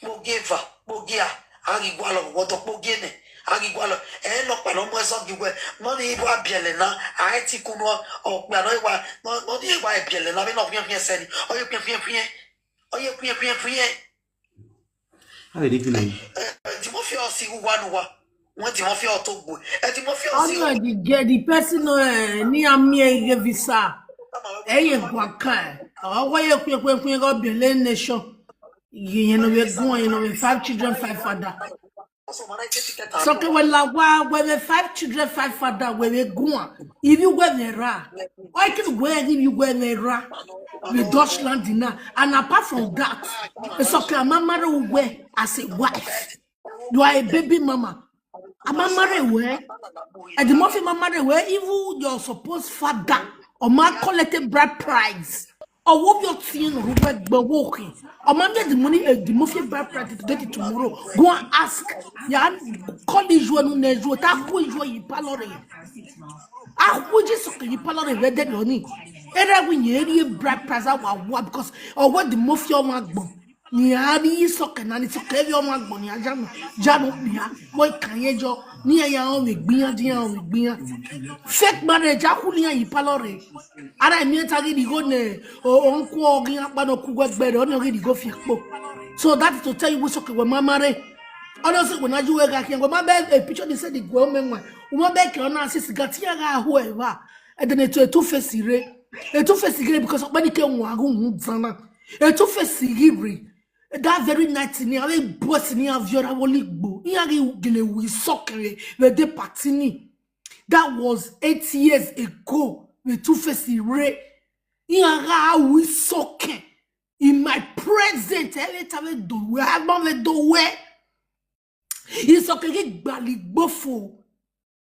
Mo give her, mo give her. Ari gwalo, what up, mo give her. Ari gwalo. Eh, no, pa no mo so give her. Money ibu abiele na. I think you know, oh, we are not, money ibu abiele na. We not, we are, we are sending. Oh, you, we are, we are, we are. Oh, you, we are, we are, we are. How did you feel? Eh, eh, the mafia see who one, who one. When the mafia talk go. Eh, the mafia see. Ọnụ dị gị, the person, eh, ni amie ihe visa. Eh, ye gwaka. Ọgwa ye kwe kwe kwe go bele nation. Ye no we go, ye no we five children, five father. So ke we la wa, we we five children, five father, we we go. If you we we ra. Why can we give you we we ra? With Dutchland dinner. And apart from that, it's okay, I'm married we as a wife. You are a baby mama. I'm married we. And the mafia married we. Even your supposed father, or my collected bride price. Or what your thing, or what the walking. Or man get the money, eh, the mafia bride price to get it tomorrow. Go and ask. Yeah, call this one, next one. That who is what you palore. Ah, who just so you palore, where they money. Era we need bride price, I want, because, or what the mafia want. Ni a ni Isoke na ni Isoke vi oma gbo ni ajama. Jano bia. Mo kan ye jo. Ni ya ya o mi gbiyan di ya o mi gbiyan. Fake marriage a ku ni ayi palo re. Ara mi ta gi di go ne. O o nku o gi apa no ku gbe gbe re o ni o gi di go fi po. So that is to tell you we Isoke we ma marry. Honestly, when I do work, I can go my bed a picture they said the go men one. Uma be ke ona sis gati ya ga whoever. And then to a two face re. A two face re because when ke nwa gu hu zana. A two face re. That very night ni a boss ni a viora woligbo. Ni a gi gele we Isoke re we de party ni. That was eight years ago. We two face re. Ni a ga we Isoke. In my present, every time we do we have we do we. Isoke gi gbali gbofo.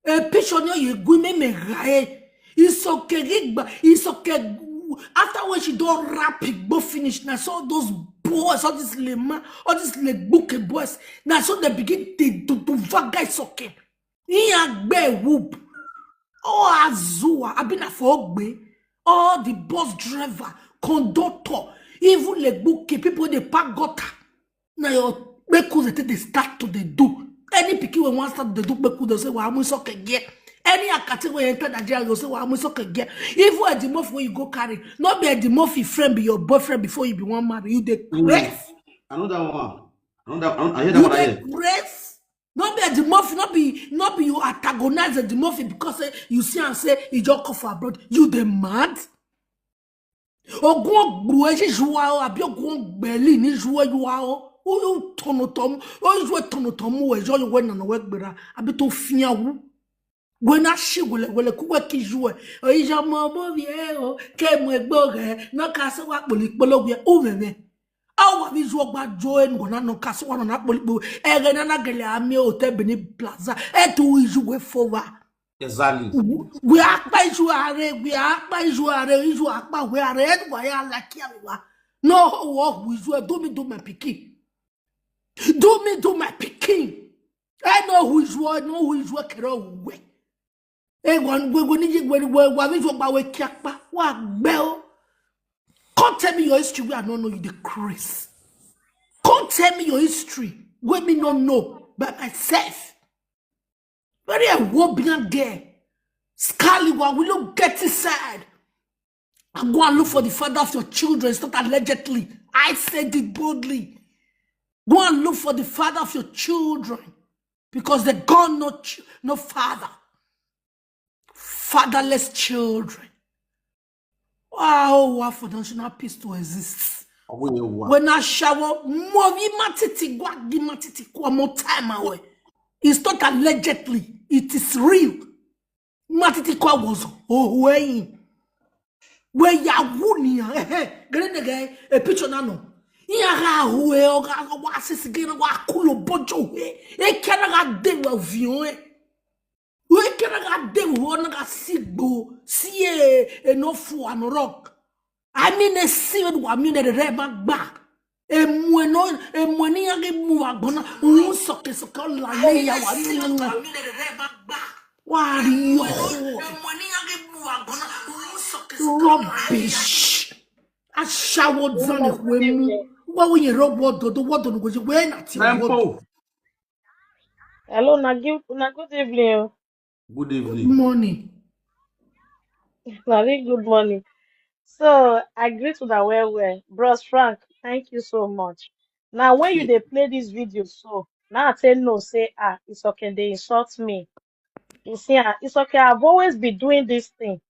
A picture ni ye gwi me me gae. Isoke gi gba Isoke after when she don rap it go finish na so those boys, all this lema, all this legbuke boys, na so they begin to do to vaga Isoke. He agbe whoop. Oh Azua, abina for ogbe. All the bus driver, conductor, even legbuke people they park gutter. Na your kpekuze take dey start to dey do. Any pikin wey wan start to dey do kpekuze say wa amu Isoke ge. Any akati wey enter Nigeria go say wa amu Isoke ge. Even Eddie Murphy wey you go carry, no be Eddie Murphy friend be your boyfriend before you be wan marry. You dey craze. Another one. Another, I hear that You one. I dey hear. Craze. No be Eddie Murphy, no be no be you antagonize Eddie Murphy because say you see am say he just come for abroad. You dey mad? Ogun ogburu e si juwa o abi ogun ogbeli ni juwa juwa o. Uyu tono tomu, uyu tono tomu we jo we na no we gbera abi to fiawu. We na shi wele wele ku we ki juwe. O ija mo mo bi e o ke mo egbo re no ka se wa poli polo we o meme. Awa bi juwa gba jo e no na no ka se wa no na poli po. E re na na gele ami o te bini plaza. E tu iju we fo wa. Exactly. We akpa iju are, we akpa iju are, iju akpa we are, e wa ya la ki ami wa. No wo hu iju e do me do my pikin. Do me do my pikin. I know who is what, know who is what kero we. E wa we we ni we we wa mi jo gba we ki akpa. Wa gbe o. Come tell me your history where I don't know you the craze. Come tell me your history where me no know by myself. Very a wobian girl. Scally, why we look get inside. I go and look for the father of your children. It's not allegedly. I said it boldly. Go and look for the father of your children. Because they got no ch- no father. Fatherless children. Wow, wow for national peace to exist. Ọwọ́ yẹn wà. When I shower, movi matiti gwa gi matiti kwa mo time away. It's not allegedly, it is real. Matiti kwa was oh way. Where ya wunia, eh, eh, grenege, a picture nano. Iya ha hue o ga wa sisi gena wa kulo bojo he. E kena ga de wa vion e. We kena ga de wo na ga sigbo. Si e e no fu an rock. I mean e si we wa mi ne re ma gba. E mu e no e mu e ni ya ge mu wa gbona. Un soke soke la le ya wa mi na. Wa ri yo. Rubbish. Ashawo zane we mu. Wa we yen ro wo do do wo do no go je we na ti wo. Tempo. Hello, na good, na good evening. Oh. Good Good evening. Morning. Na really good morning. So I greet una well well. Bros Frank, thank you so much. Now when you dey play this video so, now I say no, say ah, it's okay, they insult me. You see, ah, it's okay. I've always been doing this thing.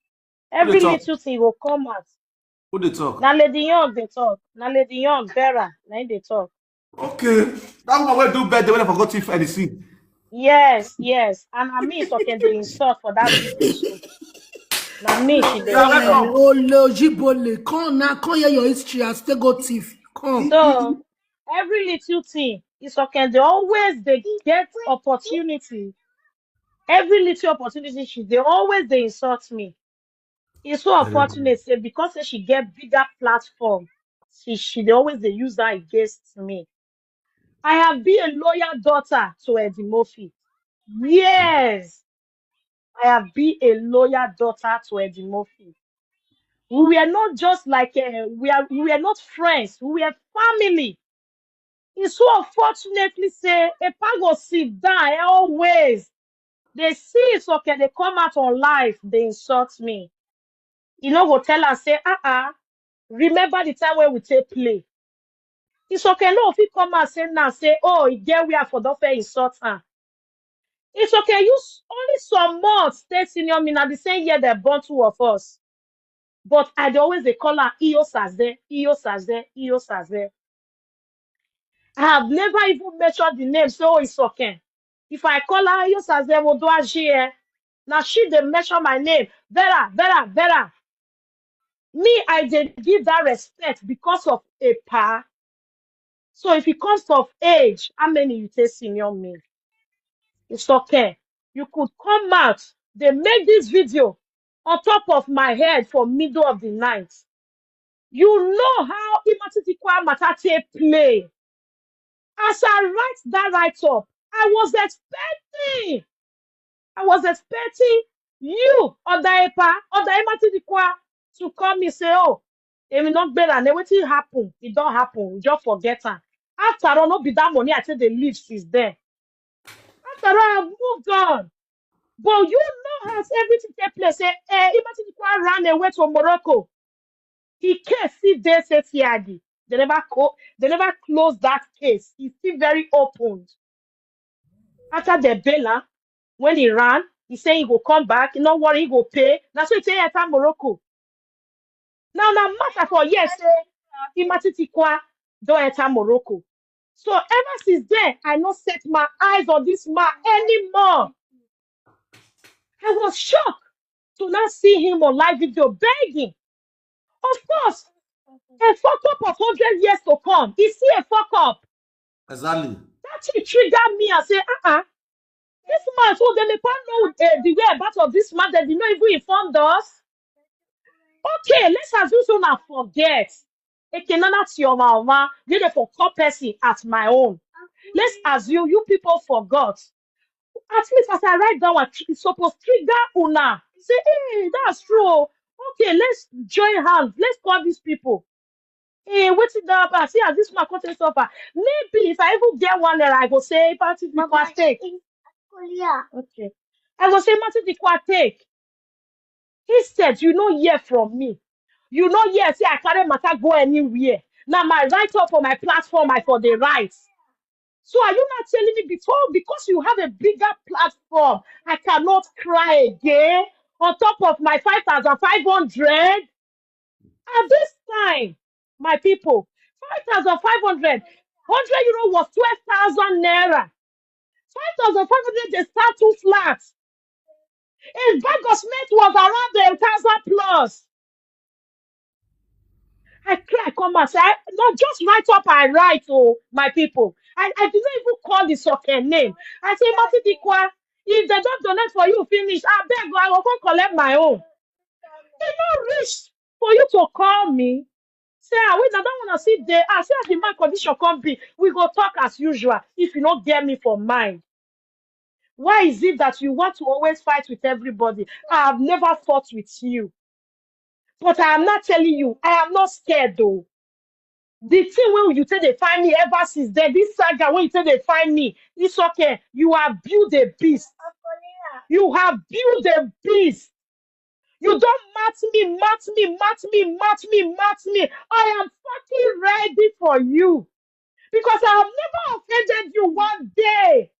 Every talk? Little thing will come out. Who dey talk? Na Lady Young dey talk. Na Lady Young, Vera, na him dey talk. Okay. That woman wey do birthday when I forgot if anything. Yes, yes. And I mean, it's okay, they insult for that video. So. Na me she dey Yeah, insult. welcome. Olojibole, come now, come hear your history. I still go thief. Come. So every little thing, it's okay. They always they get opportunity. Every little opportunity, she they always they insult me. It's so unfortunate say because say she get bigger platform, she she they always they use that against me. I have been a loyal daughter to Eddie Murphy. Yes, I have been a loyal daughter to Eddie Murphy. We were not just like uh, we are. We were not friends. We were family. It's so unfortunately say Epa go sit down eh, always. They see Isoke, they come out on live, they insult me. You know, go tell and say, uh-uh. Remember the time when we take play. Isoke no fit come and say now, say, oh, he get where for don't fair insult her. Isoke use only some months stay senior me. Now the same year they born two of us. But I dey always dey call her Iyo Saze, Iyo Saze, Iyo Saze. I have never even mentioned the name, so it's okay. If I call her Iyo Saze Odoaji, eh, now she dey mention my name. Vera, Vera, Vera. Me, I dey give that respect because of Epa. So if it comes of age, how many you take senior me? It's okay. You could come out. They make this video on top of my head for middle of the night. You know how Imatitikwa matter take play. As I write that write up, I was expecting, I was expecting you, Odaepa, Odaepa Tidikwa, to call me say, oh, if you not better, then wetin happen? It don't happen. We just forget her. After all, no be that money I take the leave since then. After all, I moved on. But you know how everything take place. Say, eh, Imatitikwa ran away to Morocco. He case still dey say Tiagi. They never co- they never close that case. It's still very open. After the bail, ah, when he ran, he say he go come back. He no worry, he go pay. That's why he say enter Morocco. Now, now matter for yes, say Imatitikwa don't enter Morocco. So ever since then, I no set my eyes on this man anymore. I was shocked to now see him on live video begging. Of course, a fuck up of hundred years to come. Is he a fuck up? Exactly. That thing triggered me and say, uh-uh. This man, so they may not know uh, the whereabouts of this man that did not even inform us. Okay, let's assume so now forget. Ekenana Tioma Oma, you dey for call person at my own. Let's assume you people forgot. At least as I write down, I tr- it's supposed to trigger una. Say, hey, that's true. Okay, let's join hands. Let's call these people. Hey, what's it up? I see as this man come take suffer. Maybe if I even get one naira, I go say party the mistake. Okay. I go say party the take. He said, you no hear from me. You no hear say I carry matter go anywhere. Now my right up for my platform, I for the right. So are you not telling me before because you have a bigger platform, I cannot cry again on top of my five thousand five hundred? At this time, my people, five thousand five hundred, hundred euro was twelve thousand naira. Five thousand five hundred, they start too flat. A bag of cement was around a thousand plus. I cry, come and say, I, not just write up, I write, oh, my people. I, I did not even call the soccer name. I say, Martin Dikwa, if they don't donate for you, finish. I beg, I will come collect my own. It not reach for you to call me. Say, ah, wait, I don't want to see there. Ah, see as the man condition come be. We go talk as usual if you not get me for mind. Why is it that you want to always fight with everybody? I have never fought with you. But I am not telling you, I am not scared though. The thing when you take they find me ever since then, this saga when you take they find me, it's okay. You have built a beast. You have built a beast. You don't match me, match me, match me, match me, match me. I am fucking ready for you. Because I have never offended you one day.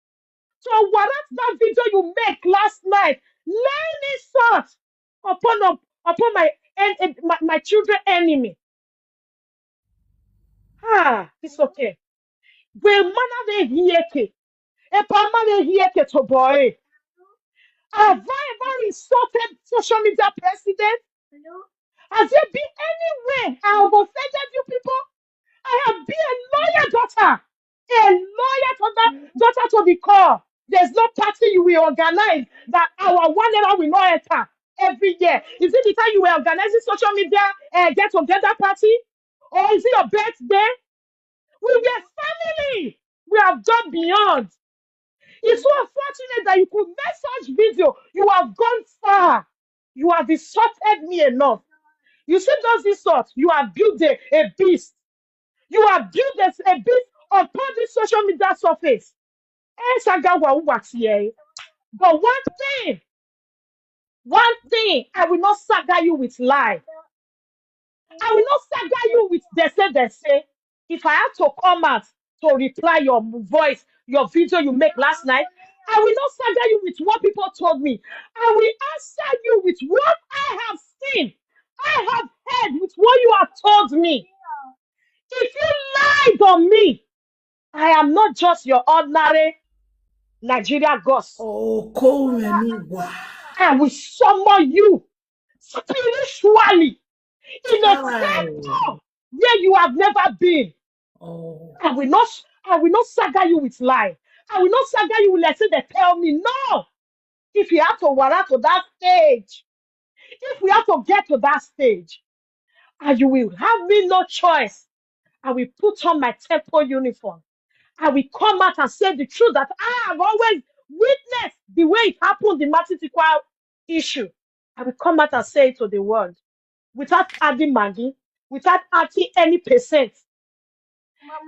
So what that video you make last night, laying insult upon up- upon my en- en- my, my children enemy. Ah, it's okay. When man they hear ke, a man they hear ke to boy. Have I ever insulted social media president? Has there been anywhere I have offended you people? I have been a loyal daughter, a loyal daughter, daughter to the core. There's no party you will organize that our one naira will not enter every year. Is it the time you were organizing social media uh, get together party? Or is it your birthday? We were family. We have gone beyond. It's so unfortunate that you could make such video. You have gone far. You have insulted me enough. You see those insults. You have built a, a beast. You have built a, a beast upon this social media surface. Eh, saga wa wa ti eh. But one thing, one thing, I will not saga you with lie. I will not saga you with they say, they say. If I have to come out to reply your voice, your video you make last night, I will not saga you with what people told me. I will answer you with what I have seen, I have heard, with what you have told me. If you lied on me, I am not just your ordinary Nigeria gods. Oh, cool me. I will summon you spiritually in a Hi. sector where you have never been. Oh, I will not, I will not saga you with lie. I will not saga you with, like say they tell me. No. If you have to warrant to that stage, if we have to get to that stage, and you will have me no choice, I will put on my temple uniform. I will come out and say the truth that I have always witnessed the way it happened, the Martin Tikwa issue. I will come out and say it to the world without adding Maggi, without adding any percent.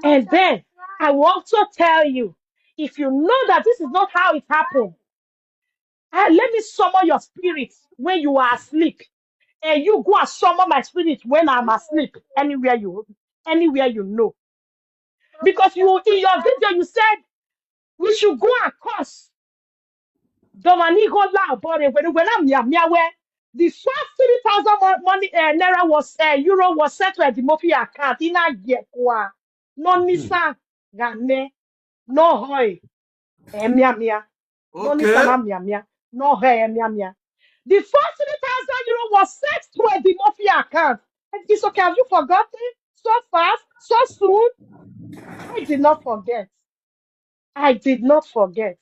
And then I will also tell you, if you know that this is not how it happened, ah, let me summon your spirit when you are asleep. And you go and summon my spirit when I'm asleep, anywhere you, anywhere you know. Because you, in your video, you said we should go and curse Dominic Ola Obore when, when I'm Mia Mia, where the first three thousand mo- money, uh, naira was, uh, euro was sent to the mafia account in a year. No nisa gane, no hoi, eh, Mia Mia. No nisa Okay. na Mia Mia, no hoi, eh, Mia Mia. The first three thousand euro was sent to the mafia account. And it's okay, have you forgotten? So fast, so soon? I did not forget. I did not forget.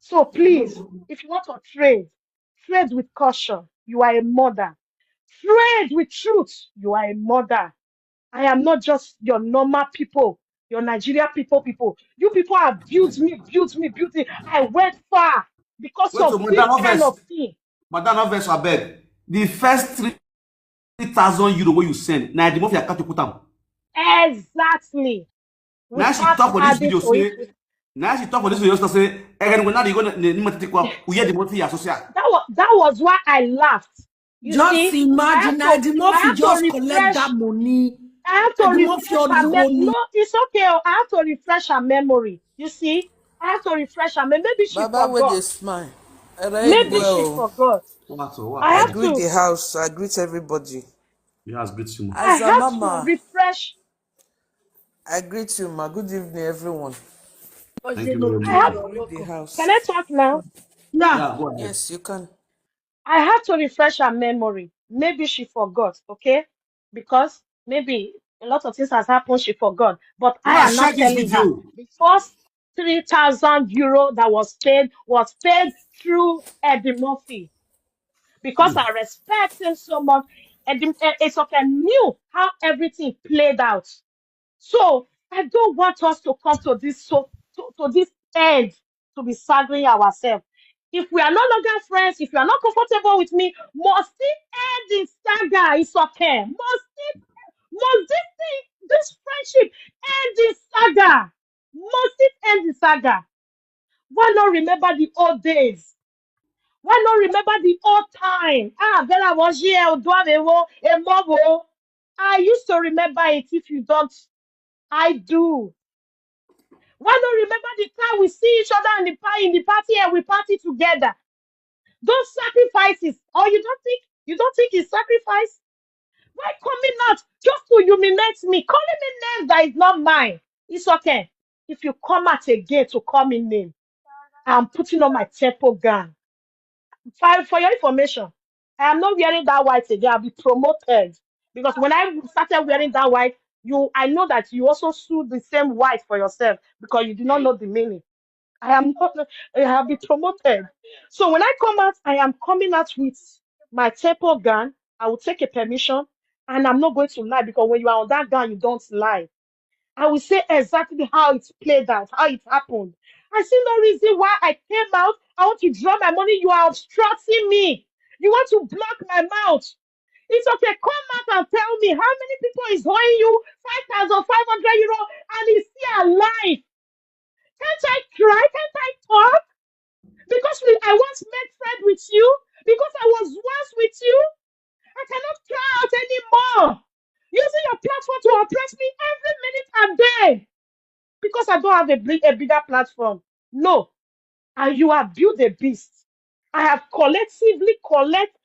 So please, if you want to trade, trade with caution. You are a mother. Trade with truth. You are a mother. I am not just your normal people, your Nigeria people, people. You people have built me, built me, built me. I went far because Wait, of so this madam, no kind vex. Of thing. Madam, no vex, I beg. The first three thousand euro where you send, now the mafia account you put them. Exactly. Now she Without talk for this adding video, to say, it. Now she talk for this video, say, "Again, when now they go, they, they, they, we hear the mafia social." That was, that was why I laughed. You just see, I imagine have now to, the I mafia have to just collect refresh, that money. I have to And the refresh mafia her only mem- money. No, it's okay. Oh, I have to refresh her memory. You see, I have to refresh her memory. Maybe she Baba, where forgot. They smile. Maybe she Well, forgot. What, what? I I have greet to. The house. I greet everybody. Yeah, it's great to me. I have to Azamama, refresh. I greet you, ma. Good evening, everyone. Thank you very I much. have. I greet the house. Can I talk now? Yeah, go ahead. Yes, you can. I have to refresh her memory. Maybe she forgot, okay? Because maybe a lot of things has happened, she forgot. But I Yeah, am not share this telling her. video. The first three thousand euro that was paid was paid through Eddie Murphy. Because Hmm. I respect him so much. And the- eh, it's okay, knew how everything played out. So I don't want us to come to this, so to, to this end to be staggering ourselves. If we are no longer friends, if you are not comfortable with me, must it end in saga? It's okay. Must it, must this thing, this friendship end in saga? Must it end in saga? Why not remember the old days? Why not remember the old time? Ah, Bella was here, Oduamewo, Emowo. I used to remember it. If you don't, I do. Why not remember the time we see each other in the party, in the party, and we party together? Those sacrifices, or you don't think, you don't think it's sacrifice? Why coming out just to humiliate me, calling me names that is not mine? It's okay. If you come out again to call me name, I'm putting on my temple gown. For, for your information, I am not wearing that white again. I'll be promoted. Because when I started wearing that white, you, I know that you also sued the same white for yourself because you do not know the meaning. I am not, I have been promoted. So when I come out, I am coming out with my temple gown. I will take a permission, and I'm not going to lie, because when you are on that gown, you don't lie. I will say exactly how it played out, how it happened. I see no reason why I came out. I want to draw my money. You are obstructing me. You want to block my mouth. It's okay. Come out and tell me how many people is owing you five thousand five hundred euro and is still alive. Can't I cry? Can't I talk? Because we, I once made friend with you, because I was once with you, I cannot cry out anymore. Using your platform to oppress me every minute and day because I don't have a, big, a bigger platform. No. And you have built a beast. I have collectively collect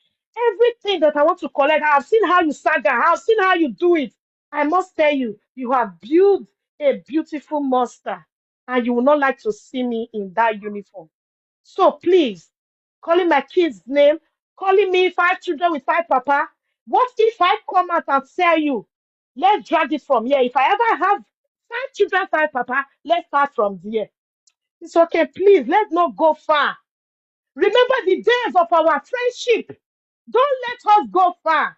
everything that I want to collect. I have seen how you saga. I have seen how you do it. I must tell you, you have built a beautiful monster, and you will not like to see me in that uniform. So please, calling my kids' name, calling me five children with five papa. What if I come out and tell you, let's drag it from here? If I ever have five children, five papa, let's start from there. It's okay, please, let's not go far. Remember the days of our friendship. Don't let us go far.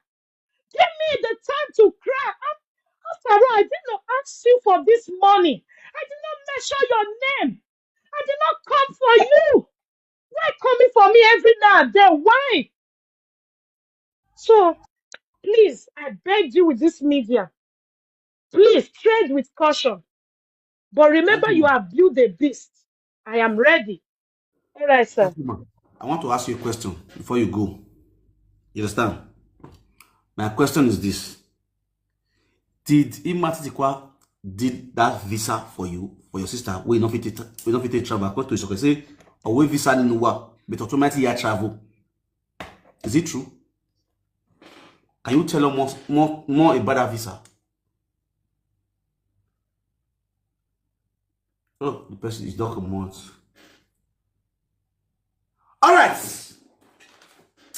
Give me the time to cry. Af- After all, I did not ask you for this money. I did not mention your name. I did not come for you. Why coming for me every now and then? Why? So, please, I beg you with this media, please tread with caution. But remember, you have built a beast. I am ready. All right, sir. Fatima, I want to ask you a question before you go. You understand? My question is this. Did Imatitikwa did that visa for you, for your sister, we not fit to, we not fit to travel? According to Isoke, say, away visa in Nuwa, but automatically you travel. Is it true? Can you tell us more, more, more about that visa? Oh, the person is not a month. All right.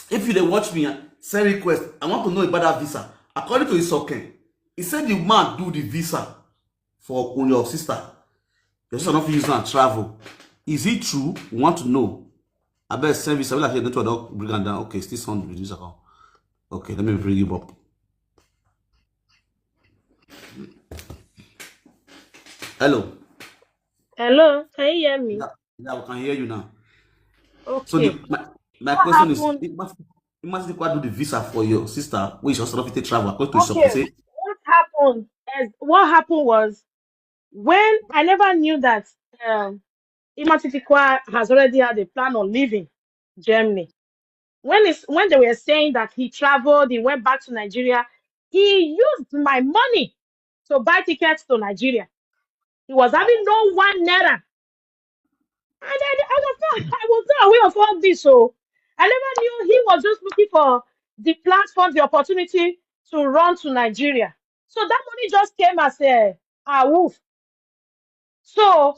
If you dey watch me, send request. I want to know about that visa. According to Isoke, he said the man do the visa for your sister. Your sister not fit use am travel. Is it true? We want to know. I bet send visa. Like network don bring am down. Okay, still sound reduce account. Okay, let me bring you up. Hello. Hello, can you hear me? Yeah, yeah, we can hear you now. Okay. So the, my, my What question is, happened? Imagine, Imagine if I do the visa for your sister, which also not fit travel. According to Isoke, Okay. say, What happened? As what happened was when I never knew that um, Imatitikwa has already had a plan on leaving Germany. When it's, when they were saying that he traveled, he went back to Nigeria, he used my money to buy tickets to Nigeria. He was having no one naira. And I, I was not I was not aware of all this. So I never knew he was just looking for the platform, the opportunity to run to Nigeria. So that money just came as a, a woof. So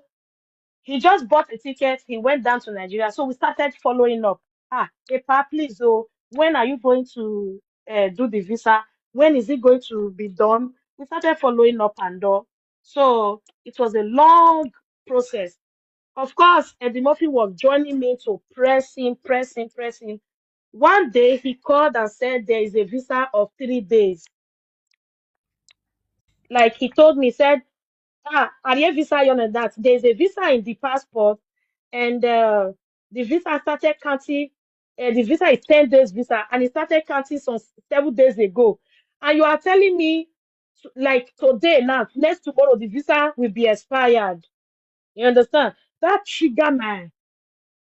he just bought a ticket. He went down to Nigeria. So we started following up. Ah, Epa, please, oh, when are you going to uh, do the visa? When is it going to be done? We started following up and all. So it was a long process. Of course, Eddie Murphy was joining me to press him, press him, press him. One day he called and said there is a visa of three days. Like he told me, said, ah, are you visa on that? There's a visa in the passport, and uh, the visa started counting. Uh, the visa is ten days visa, and it started counting some seven days ago. And you are telling me, like today now, next tomorrow, the visa will be expired. You understand? That trigger my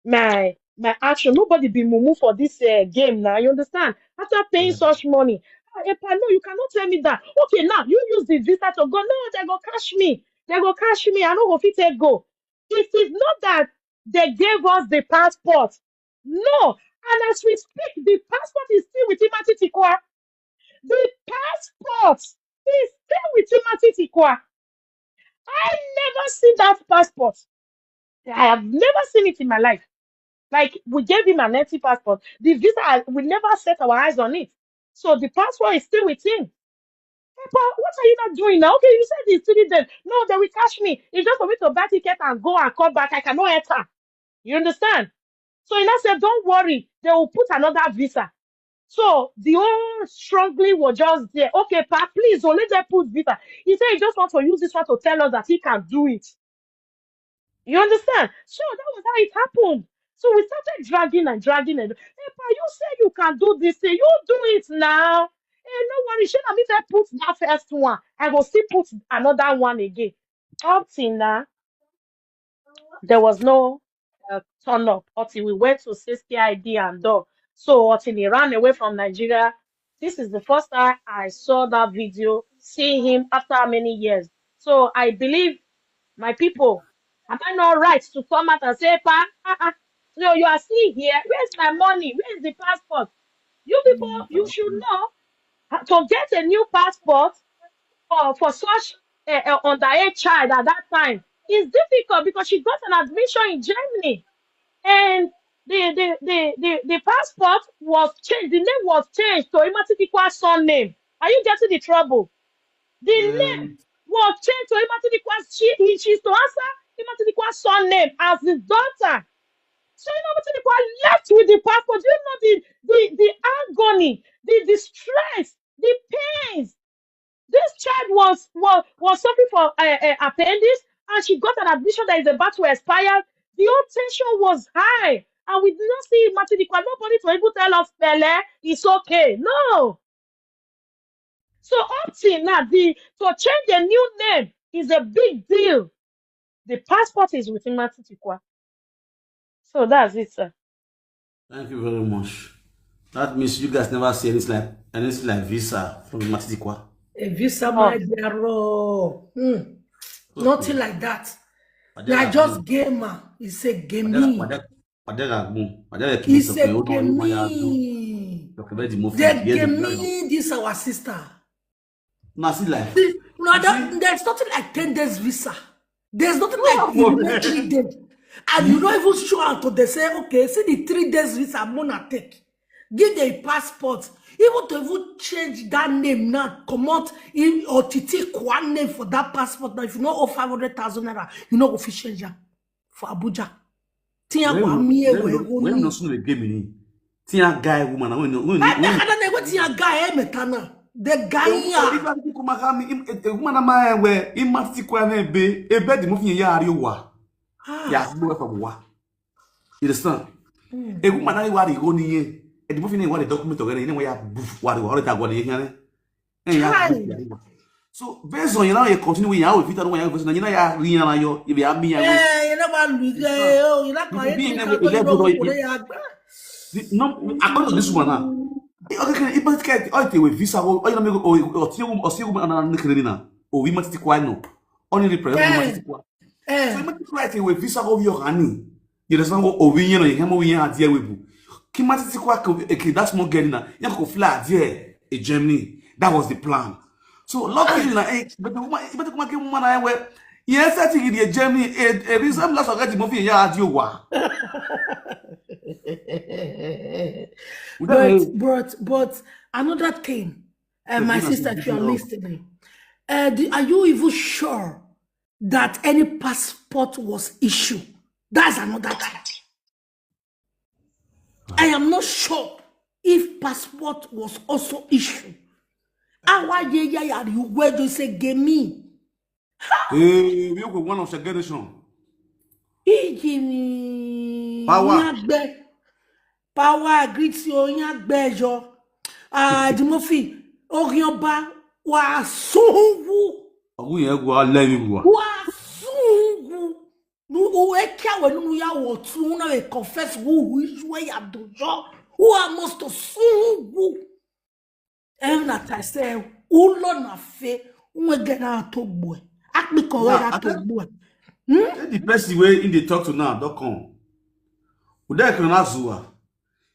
my my action. Nobody be mumu for this uh, game now. You understand? After paying such money, ah, Epa, no, you cannot tell me that. Okay, now you use the visa to go. No, they go catch me. They go catch me. I no go fit take go. It is not that they gave us the passport. No. And as we speak, the passport is still with Imatitikwa. The passport is still with Imatitikwa. I never seen that passport. I have never seen it in my life. Like, we gave him an empty passport. The visa, I- we never set our eyes on it. So the passport is still with him. Epa, what are you not doing now? Okay, you said it's three days. No, they will catch me. It's just for me to buy ticket and go and come back. I cannot enter. You understand? So he now said, don't worry, they will put another visa. So the whole struggling was just there. Okay, pa, please, oh, let them put visa. He said he just wants to use this one to tell us that he can do it. You understand? So that was how it happened. So we started dragging and dragging and, Epa, you say you can do this thing. You do it now. Hey, no worry, shey na me first put that first one, I go still put another one again. Up till now, there was no uh, turn up until we went to C I D and done. So until he ran away from Nigeria, this is the first time I saw that video, seeing him after many years. So I believe, my people, am I not right to come out and say, "Pa, uh-uh, no, you are still here. Where's my money? Where's the passport?" You people, you should know, uh, to get a new passport for, for such a, a underage child at that time is difficult, because she got an admission in Germany, and the the the the, the passport was changed. The name was changed to Imatitikwa's surname. Are you getting the trouble? The name was changed to Imatitikwa's. She, he, she's to answer Imatitikwa's surname as his daughter. So Imatitikwa left with the passport. Do you know the the the agony, the distress, the pains? This child was was, was suffering from uh, uh, appendix, and she got an admission that is about to expire. The whole tension was high, and we did not see Imatitikwa. Nobody to even tell us, "Pele, it's okay." No. So up till now, the to change a new name is a big deal. The passport is with Imatitikwa. So that's it, sir. Thank you very much. That means you guys never see anything like anything like visa from Imatitikwa. A visa, my dear. Oh. Hmm. Nothing like that. Na just gamer. It's a gaming. Padera gbun, padera kì í It's sọ a pé ó náà ó máa yá dùn. gaming. Dọ̀kẹ́ bẹ́ẹ̀ di mo fi They're ìdí ẹ̀ lórí gaming this our sister. Nà sí life. No, that, there's nothing like ten days visa. There's nothing like No, you need three days. And you don't even show up to they say, "Okay, see the three days visa I'm gonna take. Give the passport." Even to even change that name now, come out in or Titi Kwan name for that passport. Now, if you know oh five hundred thousand naira, you know go fit change am for Abuja. Tiya When kwa we- mi e when we we- go when ni. No soon a game ni. Tiya guy woman when no when I when I don't know what Tiya guy eh metana. The guy If ya. I come back, him a woman na my way. Imatitikwa na ebe ebe di mo fi ya ari wa. Ah, Ya mo fa wa. You understand? A woman na wa ri go ni yen. E di mo fi ni wa the document already. You know where ya boof wa ri wa already wa ri yen. Eh ya Chai. boof ya ri wa. So based on you know you continue with your visa, you know you visa, you know you ri na yo, you be a mi ya. Eh, you never lose. Eh, oh, you not You going be to in come every to know level you- what they are. The- No, according to this one now. Okay, can you but can all the way visa go? Oh, you know me go. Oh, oh, see you, oh, see you, and I'm not kidding now. Oh, we must take why no. Only the president Eh. must take why. So Eh, you must take why the way visa go your honey. You understand what? Oh, we you know you have we are there we bu. Ki must take why? Okay, that's more getting now. You go fly there in Germany. That was the plan. So luckily na eh, but the woman, but the woman came woman I where. Yes, I think in Germany, a reason last I got the movie. Yeah, you wa. But but but another thing, uh, my sister, if you are listening, uh, do, are you even sure that any passport was issued? That's another thing. I am not sure if passport was also issued. Awa ye ya ya you where you say give me. Eh, we go one of the generation. Iji ni Power. Yagbe. Power greet you yagbe yo. Ah, Dimofi, Orionba wa suhu. Ogun yẹn go alẹ́ mi wa. Wa suhu. Nu o e kia we nu ya wo tu na we confess who who is we ya do yo. Who I must to suhu. Em na ta se u lo na fe. Unwe ge na to gbo e. Akpiko we na to gbo e. The person wey in dey talk to now don come. Ude Ekene Azuwa.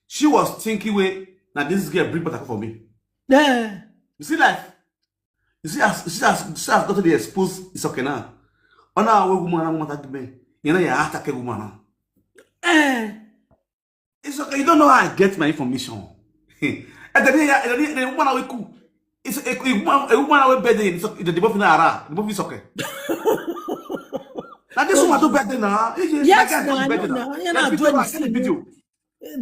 She was thinking wey na this girl bring back for me. Eh. You see life. You see as you see as you see as doctor dey expose is okay now. Ona we woman na woman that me. You know you attack a woman now. Eh. It's okay. You don't know how I get my information. And then yeah, and then the woman we cool. It's a, a woman a woman we bed in. It's okay. The both na ara. The both is okay. Now this woman do better now. Yes, no, I know now. You're not doing this video.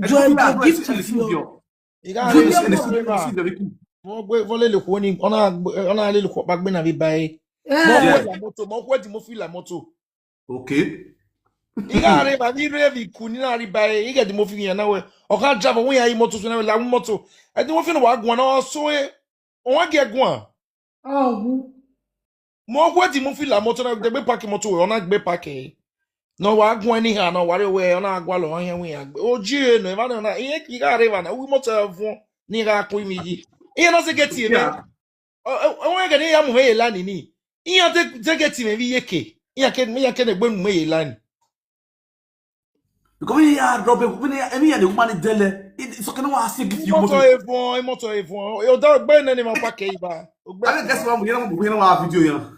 Joel, give to you. Ị gaghị Video arị call. Mo gbe vole le ko ni ona ona le ko pa gbe na bi bai. Mo Eh. ko da moto, mo ko di mo fi la moto. Okay. Ị gaghị arị ba ni re vi ku ni na ri bai. Ị ga di mo fi yan na we. O ka drive won ya yi moto so na we la moto. E di mo fi no wa gun na so e. Wọ́n á gé ẹ̀gún à. Ọ̀hún. Mo kwe Eddie Murphy la moto na degbe park moto we, ona gbe park e. No wa gun anyhow, no worry we, ona agwa lo wa hen we agbe. O ji e no, eva na, iye ki ga re va na, wi moto evun, ni ga kun mi yi. Iye na se get me. O, o, o, we ga ni ya mu he la ni ni. Iye te, te get me vi yeke. Iye ke, iye ke ne gbe mu he la ni. Because when you are dropping, when you, any other woman is there, it's okay. No, I say give you Moto moto. Evun, moto evun. Yo da gbe ne ni ma pa ke iba. Ogbe. I guess one, you know, you know our video, yeah.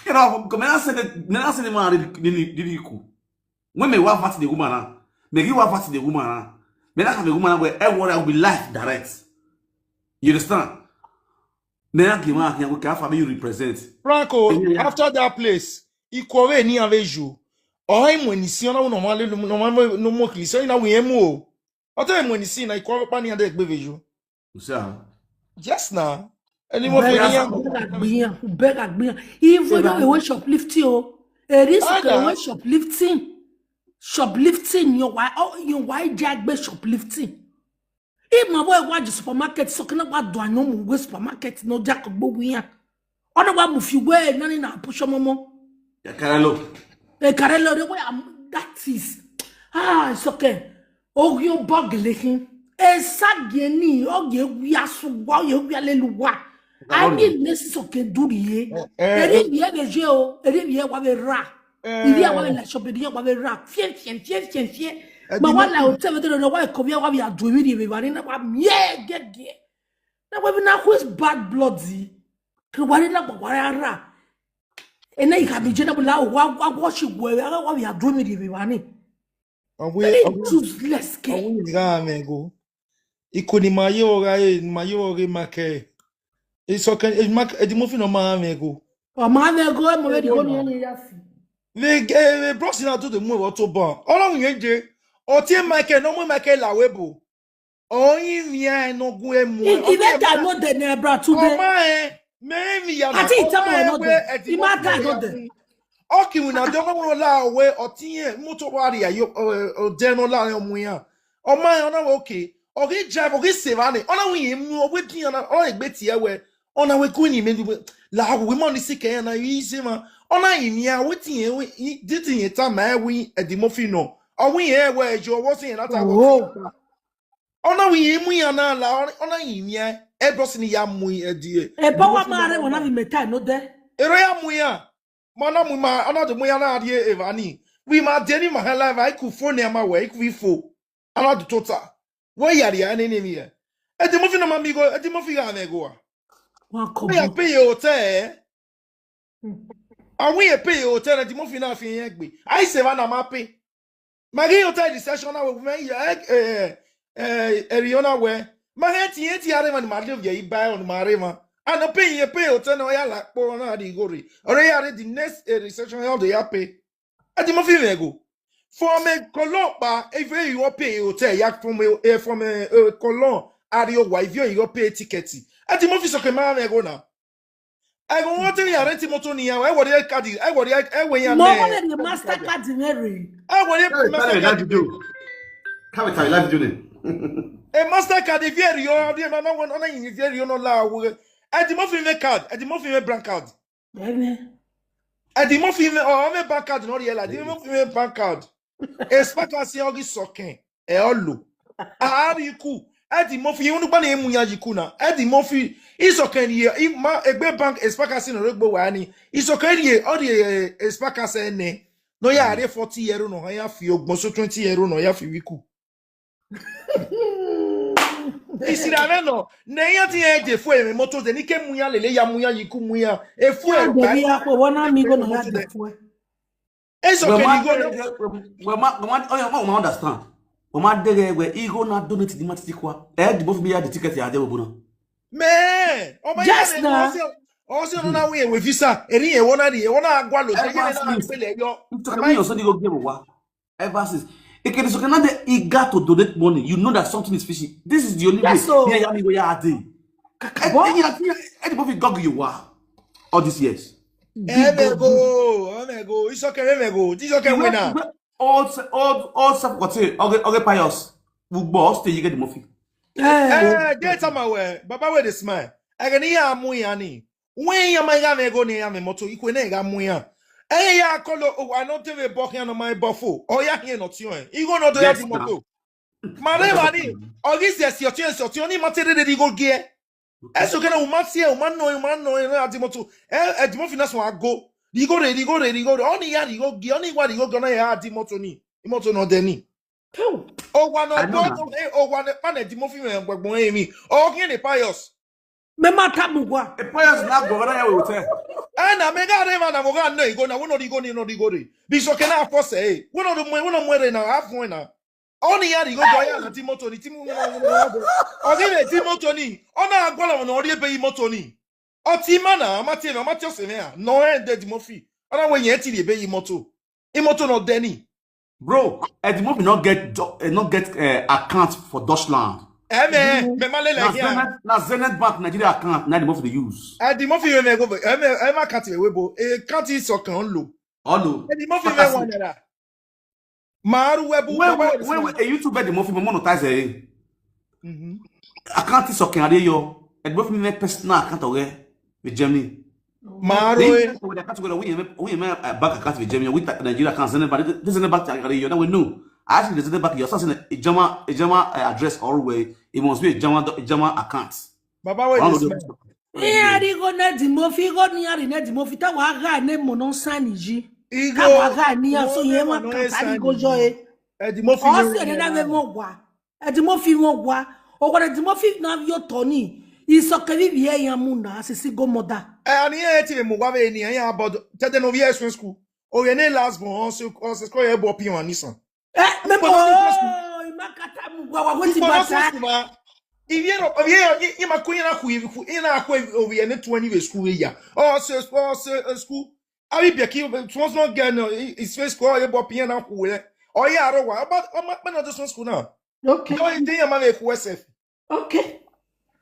You know, come and send it, then I send it, man, really, really, really cool. When me wa fat the woman, ah, me give wa fat the woman, ah, me that kind of woman where everyone will be life direct. You understand? Then I give man, can we can family represent. Franco, Yeah, yeah. After that place, ikore ni aveju. O ha imwe ni si ona no ma le no ma no mo kili so ina wi emu o. O te imwe ni si na ikore pa ni ade gbe veju. You see, ah? Yes na. Any more Beg for us, Niya? Beg agbiyan, beg agbiyan. Even Eba. Though we shoplifting o. Eri so Ada. We shoplifting. Shoplifting, you why, oh, you why jagbe shoplifting. If my boy watch the supermarket, so can I do no more we supermarket, no jack of book we are. Other one, if you wear none in our push momo. Ya Carlo. Eh, Carlo, the way I'm, that is. Ah, it's okay. Oh, you bug licking. Eh, sageni, oh, you we are so wow, you we are little wa. I Carlo. Mean, this is okay, do the year. Eh, eh, Eri eh. Ye de je o, eri ye wa be ra. Eh. Iri awa be la shop, eri awa be ra. Fie, fie, fie, fie, fie. Eh, Ma the wa mo- la hotel, we don't know why come here, wa be a do we, we, we, na wa mie, get, get. Na wa be na who is bad blood, zi? Ke wa ni na wa wa ra. Ene ika bi je na wa, wa, wa, wa shi we, wa, wa be a do we, we, we, ni. Awe, Very awe, useless kid. Awe ga me go. Iko ni ma ye o ga e, ni ma ye o ga ma ke. It's okay, e ma, Eddie Murphy no ma me go. O ma me go, mo be di go ni ni ya fi. We, eh, we bros na to the move to ban. Ọlọ́run yẹn jẹ. Ọtí Michael, no mo Michael la we bo. Oyin mi e no gun e mu. Ibe ta no de ne bra tu be. Ọmọ ẹ, mẹ́rin mi ya na. Ati itama no de. Ima ta no de. Oki wina de ọmọ wọn la we ọtí yẹn, mo to wa ri ayo, o de no la ọmọ yẹn. Ọmọ ẹ, ọ̀nà we okay. Oge drive, oge save ani. Ọ̀nà we yẹn mu, owe di ọ̀nà, ọ̀nà egbe ti ẹ we. Ọ̀nà we kuni me du. La we mo ni si ke na yi se ma. Ọ̀nà yi mi a we ti yẹn we, di ti yẹn ta ma we Eddie Murphy no. Owe yẹn we jo wo si yẹn na ta we. Oh. Ọ̀nà we yẹn mu ya na la, ọ̀nà yi mi e. E bro si ni ya mu e di e. E ba wa ma re wona mi meta no de. Ero ya mu ya. Mana mu ma, ana de mu ya na di e va ni. We ma de ni ma ha live, I could phone ya ma we, I could phone. Ana du tota. We ya ri ya ni ni mi e. Eddie Murphy no ma mi go, Eddie Murphy ga me go a. Wa ko. We ya pay hotel. Awon ye pay hotel, Eddie Murphy na fi yen gbe. I say va na ma pay. Ma ge hotel di session na we me ya, eh, eh, eh, eri ona we. Ma he ti, he ti are man ma de ye i buy on ma re ma. Ana pay ye pay hotel no ya la po na di go re. Ore ya re di next, eh, reception ya de ya pay. Eddie Murphy me go. For me Cologne pa, if you pay hotel, ya for me, eh, for me, eh, Cologne, are you why if you pay ticket? Eddie Murphy so ke ma me go na. I go want to rent motor ni ya. I want the card. I want the, I want ya. Mo wa the Mastercard me re. I want the Mastercard. Come and tell live video. A Mastercard, if you are, you are, you are not one, if you are, you are not la. Eddie Murphy me card. Eddie Murphy me bank card. Amen. Eddie Murphy me, oh, me bank card, not real. Eddie Murphy me bank card. Expect us here, ogi soken. E olo. Ari ku. Eddie Murphy, you know, na emu ya yiku na. Eddie Murphy, it's okay here. If ma, egbe bank expect us in a regbo wani. It's okay here. All the, eh, expect us ne. No ya are forty euro no ya fi ogbon so twenty euro no ya fi wiku. Isirame no, ne ya ti e je fu eme moto de ni ke mu ya lele ya mu ya yiku mu ya. E fu e ba. Ya ko wona mi go no ya de fu e. It's okay, you go. We ma, we ma, oh, yeah, we ma understand. We ma de we, he go na donate the money kwa. Eh, the both be the ticket ya de we na. Man, oh my God, just now. Also, no na we we visa. Eri e wona ni, e wona agwa lo. Ever since. Pele yo. It's okay, me also go give wa. Ever since. It can so can the eager to donate money. You know that something is fishy. This is the only way. Yes, so. Yeah, yeah, me where I dey. What? Any, any, any both gog you are all these years. Emego, emego. It's okay, emego. It's okay, we now. All, all, all self got it. Okay, okay, pious. We boss till you get the Murphy. Eh, dey tell my way, Baba wey dey smile. I can hear amu yani. When ya my ga me go ni ya me moto, ikwe na ga mu ya. Eh, ya kolo, oh, I don't even buck ya no my buffo. Oh, ya here not you. You go not do ya moto. Mare mani, ogisi esi oti esi oti oni mate de de go ge. Eso kena umati e, umano, umano, e na adimoto. E, adimofi na so ago. Digo re, digo re, digo re. Oni ya digo ge, oni wa digo ge na ya adimoto ni. Imoto no de ni. O wa no bo, e, o wa ne pa ne dimofi me gbogbo emi. O kini pious. Me mata mugwa. E pious na go na ya we hotel. E na me ga re ma na mo ga no igo na wo no digo ni no digo re. Bi so kena force e. Wo no do mo, wo no mo re na afu na. Oni ya digo do ya na dimoto ni timu na wo no. O ge dimoto ni. Ona agwala wo no ri ebe imoto ni. Oti mana amati me amati ose me a. No e de dimofi. Ona we yen ti ri ebe imoto. Imoto no de ni. Bro, Edimofi not get do- eh, not get uh, account for Deutschland. Eh me, me ma le Na le here. Zenith, na Zenith Bank Nigeria account na Edimofi dey use. Edimofi we me go. Eh me, eh ma kati we bo. Eh kati so kan lo. Olo. Edimofi me one naira. Maru we bu. When when when a YouTube Edimofi mo monetize eh. Mhm. Account is okay are yo. Edimofi me personal account ore with Germany. Maru. They we the account we we we me uh, bank account with Germany. We ta- Nigeria account Zenith Bank. This Zenith Bank are yo. Now we know. I actually the Zenith Bank. You say a German a German uh, address all way. It must be a German do- a German account. Baba we One dey of smell. Those- Ihe adịghị na Edimofi, igo ni ari na Edimofi, ta wa ga ne mo no sani ji. Igo. Ta wa ga ni ya so ye wa ka ta ni go jo e. Edimofi O no se ne na me mo gwa. Edimofi mo gwa. O gwa Edimofi na yo toni. Iso ke bi bi e ya mu na asisi go moda. Eh, ani e ti mo gwa be ni ya bodo. Tete no bi e school. O ye ne last born o se o se ko ye bo pi wan nisan. Eh, me mo. Imakata mu gwa wa weti bata. Iye no, iye iye ma ko ina ku iku ina ku o ye ne twenty we school ya. O se o se school. Abi bi ki twenty no get no. Is face ko ye bo pi na ku le. O ya ro wa. But o ma pe no just school now. Okay. No, you dey man e ku S F. Okay.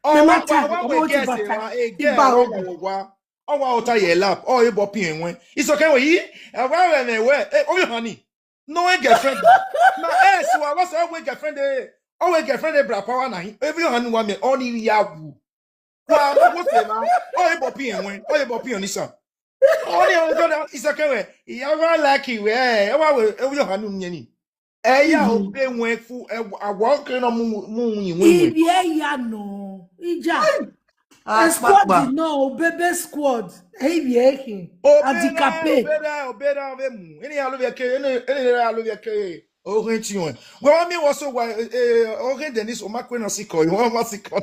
Oh, no matter. Wa we get e get wa. Oh, wa ota ye lap. Oh, e bo pi enwe. It's okay we. E wa we me we. E o yo hani. No e girlfriend. Na e so wa so we girlfriend e. O we girlfriend e bra power na hi. E yo hani wa me oni ya wu. Wa mo ko se ma. Oh, e bo pi enwe. Oh, e bo pi onisa. Oni o do na it's okay we. Ya wa like we. E wa we e yo hani nyeni. Eya obe nwe fu awa okere no mu mu yin nwe. Ibi eya no. Ija. A squad no, baby squad. Ibi ehin. Adikape. Obera obera ve mu. Eni ya lo ve ke, eni eni ya lo ve ke. O gen ti won. Gwa mi wo so gwa eh o gen Dennis o ma kwe na siko. Won ma siko.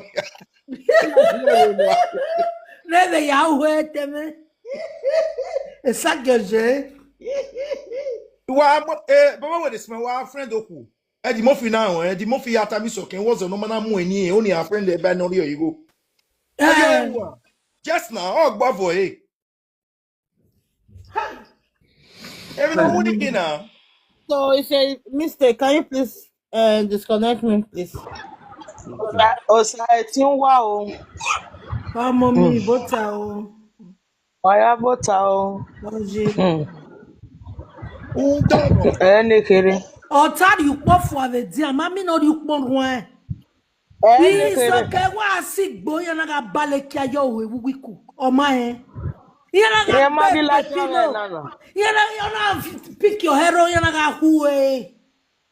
Nebe ya we teme. Esa geje. Wa mo- eh baba we dey smell wa friend oku. Edimofi now, eh, Edimofi ya tami so ken was no mana mu eni e oni a friend e ba no ri oyigo. Eh, Just now, oh gbavo e. Every no mu ni kina. So it's a mistake. Can you please uh, disconnect me, please? Osa ẹ ti ń wá o. Ọmọ mi, bó ta o. Ọ̀yá bó ta o. Lọ́jì. Hmm. Ẹ ní kéré. Ọ̀tá rí pọ̀ fún àwẹ̀ díẹ̀, àmọ́ mi náà rí pọ̀ rún ẹ̀. Ẹ ní kéré. Ìsọ̀kẹ́ wá sí gbóyè náà ká balẹ̀ kí ayọ̀ òwe wíwíkù. Ọmọ ẹ̀. Ìyẹn náà ká Ìyẹn má bẹ́ẹ̀ bí pẹ̀lú láti ọ̀rẹ́ náà. Náà. Ìyẹn náà, ìyẹn náà pick your hero, ìyẹn náà ká hu ẹ̀.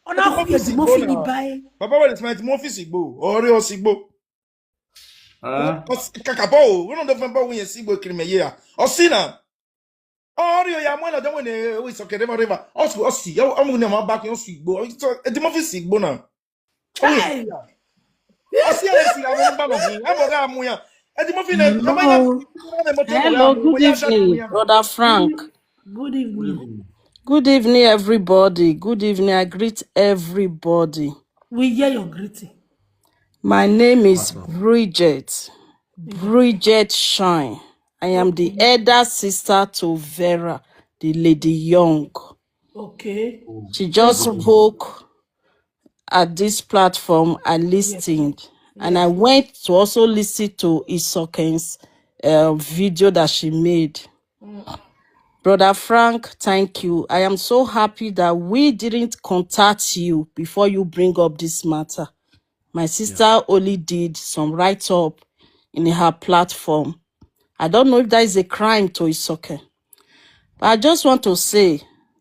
Ọ̀nà Edimofi kò sì gbó Edimofi ní náà. Báyìí. Bàbá wẹ̀ ní Edimofi sì gbó. Ọ̀rẹ́ ò sì gbó. Kakabo, we don't defend about we see boy kiri me here. Osina. Ori oya mo na don we ne we so kere river. Osu osi. Yo amu ne ma back yo si gbo. So Edimofi si gbo na. Hey. Osi e si amu ba no. Abo ga amu ya. Edimofi ne. Hello, good evening, Brother Frank. Good evening. Good evening, everybody. Good evening. I greet everybody. We hear your greeting. My name is Bridget. Bridget Shine. I am the elder sister to Vera, the lady young. Okay. She just spoke at this platform. I listened. And I went to also listen to Isoken's uh, video that she made. Brother Frank, thank you. I am so happy that we didn't contact you before you bring up this matter. My sister only did some write-up in her platform. I don't know if that is a crime to Isoke. But I just want to say,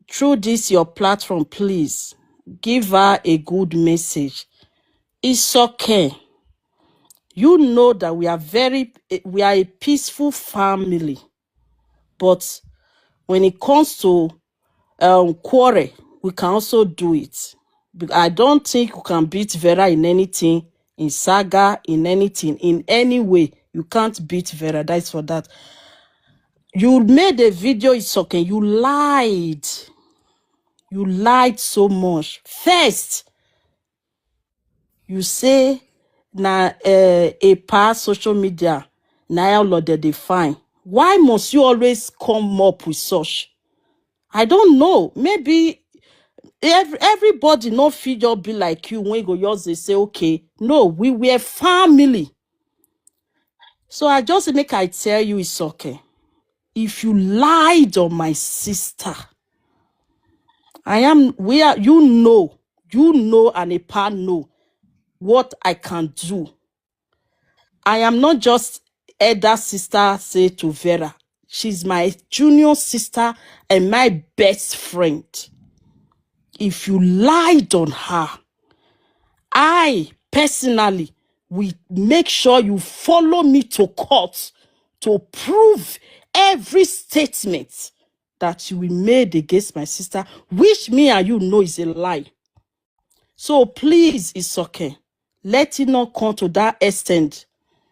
through this your platform, please give her a good message. Isoke. You know that we are very, we are a peaceful family. But when it comes to um, quarrel, we can also do it. Be- I don't think you can beat Vera in anything, in saga, in anything, in any way. You can't beat Vera. That's for that. You made a video, Isoke. You lied. You lied so much. First, you say na uh, a pa social media na all of them dey find. Why must you always come up with such? I don't know. Maybe every, everybody no fit just be like you when you go just dey say, okay, no, we were family. So I just make I tell you, Isoke. If you lied on my sister, I am, we are, you know, you know, and a pa know what I can do. I am not just elder sister say to Vera. She's my junior sister and my best friend. If you lied on her, I personally will make sure you follow me to court to prove every statement that you will made against my sister, which me and you know is a lie. So please, Isoke, let it not come to that extent.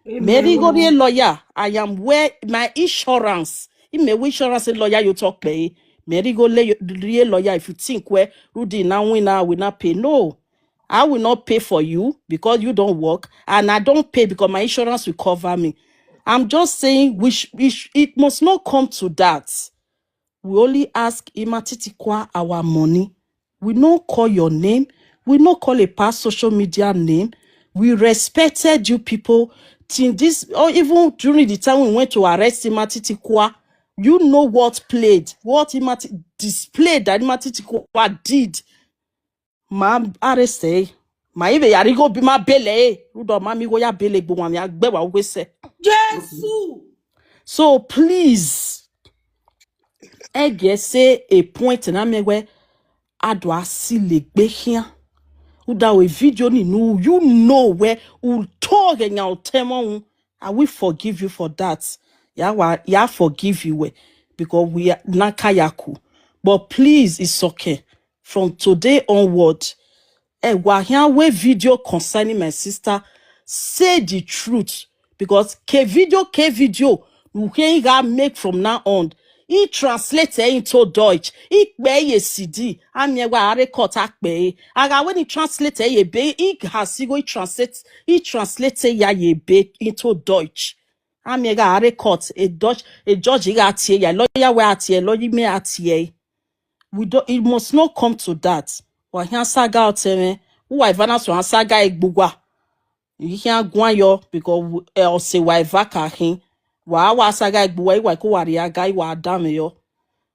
Mary go be a lawyer. I am where my insurance. Ime we insurance lawyer you talk pay. Mary go lay real lawyer if you think where Rudy now win now will not pay. No, I will not pay for you because you don't work, and I don't pay because my insurance will cover me. I'm just saying we sh- we sh- it must not come to that. We only ask Imatitikwa our money. We no call your name. We no call a past social media name. We respected you people. Till this, or even during the time we went to arrest Imatitikwa, you know what played, what Imati displayed that Imatitikwa did. Ma arrest eh. Ma ibe yari go be ma bele eh. Rudo ma mi go ya bele gbo wa mi agbe wa we se. Jésù. So please, I guess say a point na me where adwa si le gbe here. Uda we video ni nu you know where u to ge nya o temo un. I will forgive you for that. Ya wa ya forgive you we because we are nakayaku. But please, it's okay. From today onward, eh, wa here we video concerning my sister. Say the truth because ke video ke video you can make from now on. He translate it into Deutsch. He pay ye C D. Amie wa are cut akpe. Aga when he translate ye be he has he go he translate he translate ya ye be into Deutsch. Amie ga are cut a Dutch a judge ga tie ya lawyer we atie lawyer me atie. We don't it must not come to that. Wa here saga oteme. Who I vana so saga egbugwa. You here gwan yo because eh, o se wa vaka hin. Wa wa saga egbugwa wa ko wa ri aga wa dame yo.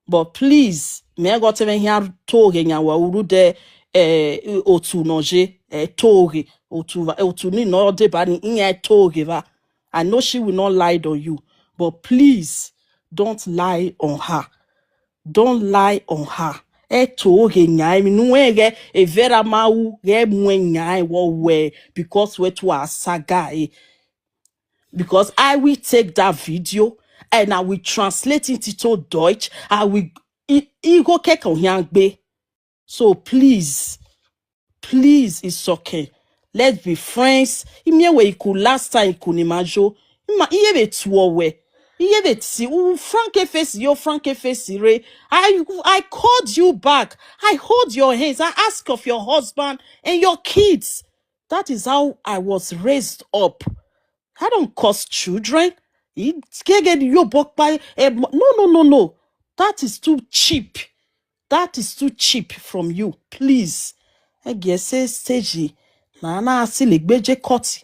But please, me go tell me here toge nya wa uru de eh otu no je eh toge otu va otu ni no de ba ni in eh toge va. I know she will not lie on you, but please don't lie on her. Don't lie on her. Eh toge nya mi nu eh ge e vera ma u ge mu nya e wo we because we to asaga eh because I will take that video and I will translate it into Deutsch. I will I- I go keke ohiangbe. So please, please, it's okay. Let's be friends. Imie we iku last time iku ni majo. Ima iye be tuo we. Iye be ti u frank face yo frank face re. I I called you back. I hold your hands. I ask of your husband and your kids. That is how I was raised up. I don't cause children. It kege yo bok by eh, mo- no no no no. That is too cheap. That is too cheap from you. Please. I guess say stage na na asile gbeje cut.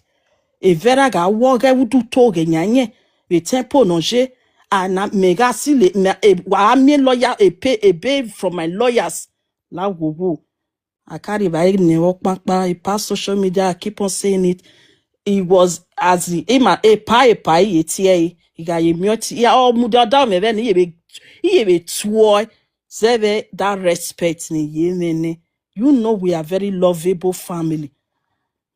E vera ga wo ge udu to ge nyanye. We tempo no je. Ana mega sile me e wa mi lawyer e pay e pay from my lawyers. La wo wo. I carry by never kpakpa. He passed social media. I keep on saying it. He was as he ima epa epa ye tie. He got ye mute. Yeah, oh, muda down me then he be he be toy. Zeve that respect ni ye mene. You know we are very lovable family.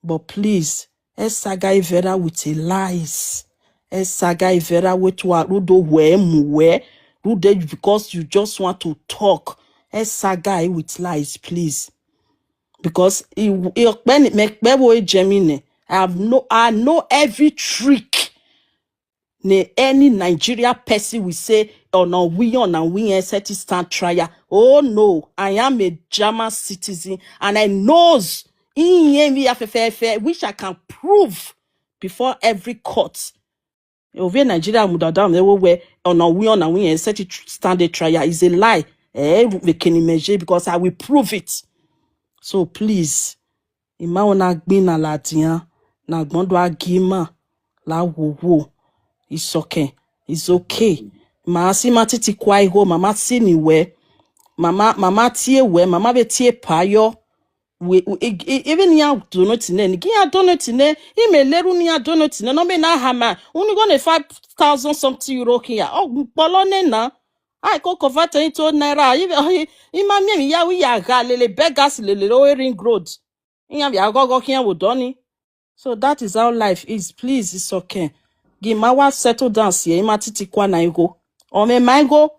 But please, esaga Vera with a lies. Esaga Vera with wa rudo we muwe. Rude because you just want to talk. Esaga with lies, please. Because I I- okpeni- mekpewo ejemine. I have no I know every trick. Ne any Nigeria person will say on a we on a we set stand trial. Oh no, I am a German citizen and I knows in which I can prove before every court. Over Nigeria would have done they were on a we on a we set it stand a trial is a lie. Eh, we can imagine because I will prove it. So please, ima ona gbin na ladian na gbondo agima la wowo. It's okay. It's okay. Ma si ma titi kwa iho mama si ni we. Mama mama tie we mama be tie payo. We, we e- e- even ya donate ne ni ya donate ne ime leru ni ya donate ne no me na hama uni go ne five thousand something euro here. Oh polo ne na. I go convert it to naira. Ima mi ya we ya ga lele beggars lele o ring road. Iya bi agogo kiyan wo doni. So that is how life is. Please, it's okay. Gima wa settle down here. Ima titi kwa na igo. Ome ma igo.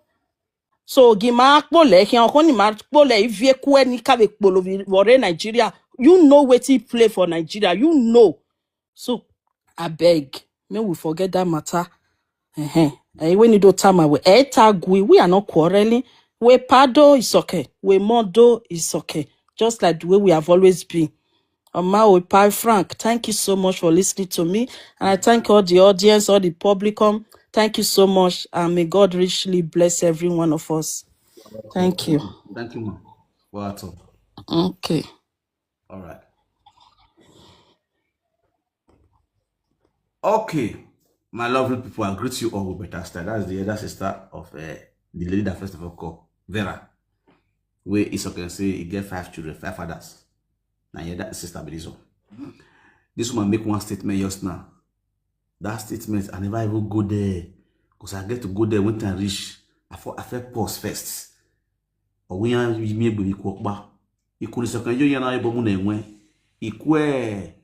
So gima akpole kiyan okoni ma akpole ivie kwe ni kabe kpolo vi- vore Nigeria. You know wetin play for Nigeria. You know. So I beg, may we forget that matter. Uh-huh. Eh, we need to time away. Eh, tag we, we are not quarreling. We pado is okay. We modo is okay. Just like the way we have always been. Oma Opai Frank, thank you so much for listening to me. And I thank all the audience, all the publicum. Thank you so much. And may God richly bless every one of us. Thank you. Thank you, ma. Well, at all. Okay. All right. Okay, my lovely people, I greet you all with better style. That's the elder sister of uh, the lady that first of all called Vera. Where Isoke say he get five children, five fathers. Now yeah, that sister be this one. This woman make one statement just now. That statement, I never even go there because I get to go there when time reach. I for I felt pause first. Or we are me be equal ba. Ikuni Isoke yo yana ebo mu na enwe. Ikwe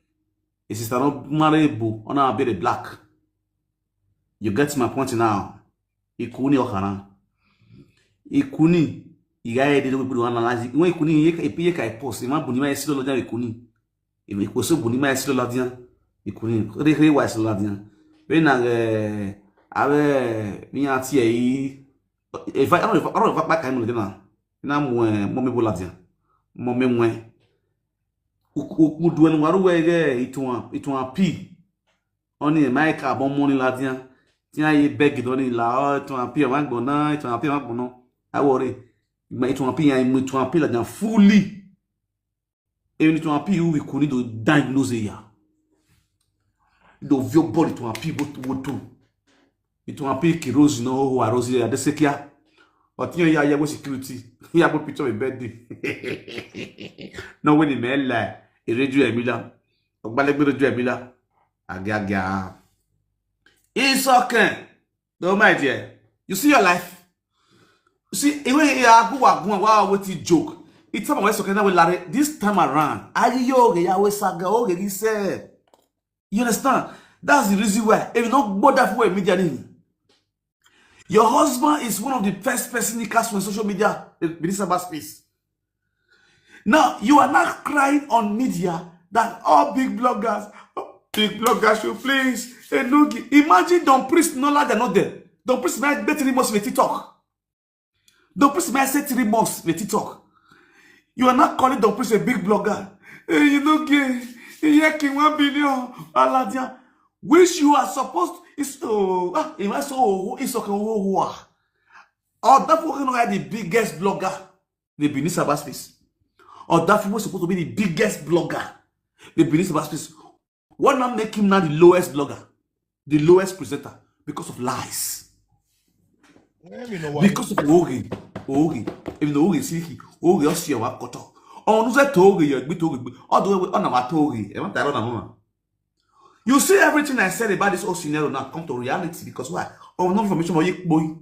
his sister no marry ebo ona be the black. You get my point now. Ikuni okana. Ikuni iga ede do gburu analyze. When Ikuni ye ka ipiye ka post, ima buni ma esilo lo dia Ikuni. Ibi ko so buni ma esilo lo dia Ikuni. Re re wa esilo lo dia. Be na eh ave mi ati e. If I don't if I don't if I back him again. Na mo eh mo me bola dia. Mo me nwe. Ukuduen waru wege itun itun api. Oni e mai ka bon money la dia. Tia ye beg don ni la o itun api wa gbona itun api wa gbona. I worry. Ma itun api ya itun api la dia fully. Even itun api u we kuni do diagnose ya. Do vio body itun api bo to to. Itun api ki Rose no ho Rose ya de sekia. Otinyo ya ya we security. Ya bo picture me bed. No we ni me la. Ereju emila. Ogbalegbe reju emila. Agia agia. It's okay. No, my dear. You see your life? You see, even here, I go, I go, wow, what a joke. It's someone else, okay, now we lare. This time around, I yo, okay, Yahweh Saga, okay, he said. You understand? That's the reason why. If you not bother for immediately, your husband is one of the first person he cast on social media, eh, Minister Baspace. Now, you are not crying on media that all big bloggers, oh, big bloggers should please, Enugi. Imagine Don Priest, no ladder, not there. Don Priest might bet three months with TikTok. Don Priest might say three months with TikTok. You are not calling Don Priest a big blogger. Eh, you know, gay. He hear King one billion, Aladia. Which you are supposed is oh, ah, he might so oh, it's okay. Oh, oh, ah. Or that fucking guy, the biggest blogger, the Benin Sabbath space. Or that was supposed to be the biggest blogger, the Benin Sabbath space. What not make him now the lowest blogger, the lowest presenter because of lies? Let me know what. Because of Oge, Oge, even though Oge see he, Oge also your work cut off. On who said Toge, you be Toge. All the way on our Toge. I want to run a woman. You see everything I said about this whole scenario now come to reality because why? On no information, you boy.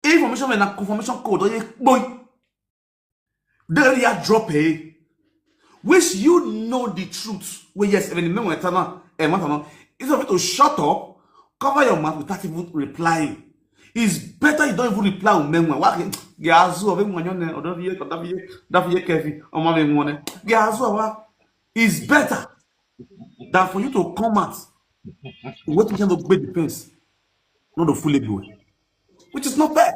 Information and confirmation code, you boy. They really are drop, eh? Which you know the truth. Well, yes, even the men were tana, and what tana. Instead of you to shut up, cover your mouth without even replying. It's better you don't even reply with men. Why? Gazu of him, or Davie, Davie, Kevin, or Mami Mone. Gazu, it's better than for you to come out. What you can look big defense, not the full boy, which is not fair.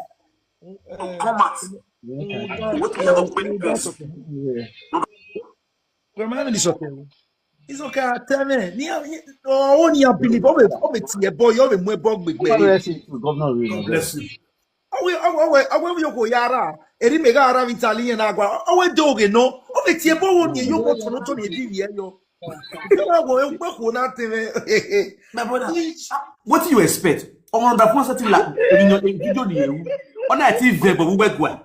Come out. What you can look big defense. Remind me this okay. It's okay, tell me. Ni o ni a believe o be o be tie boy, o be mo boy gbegbe. Governor really. Bless you. Awe awe awe awe yo ko yara. Eri me ga ara vitali na gwa. Awe doge no. O be tie boy wo ni yo ko to no to ni di ye yo. Yo go e pe ko na te me. My brother, what do you expect? On the phone setting like in your video ni you. On that T V but we work well.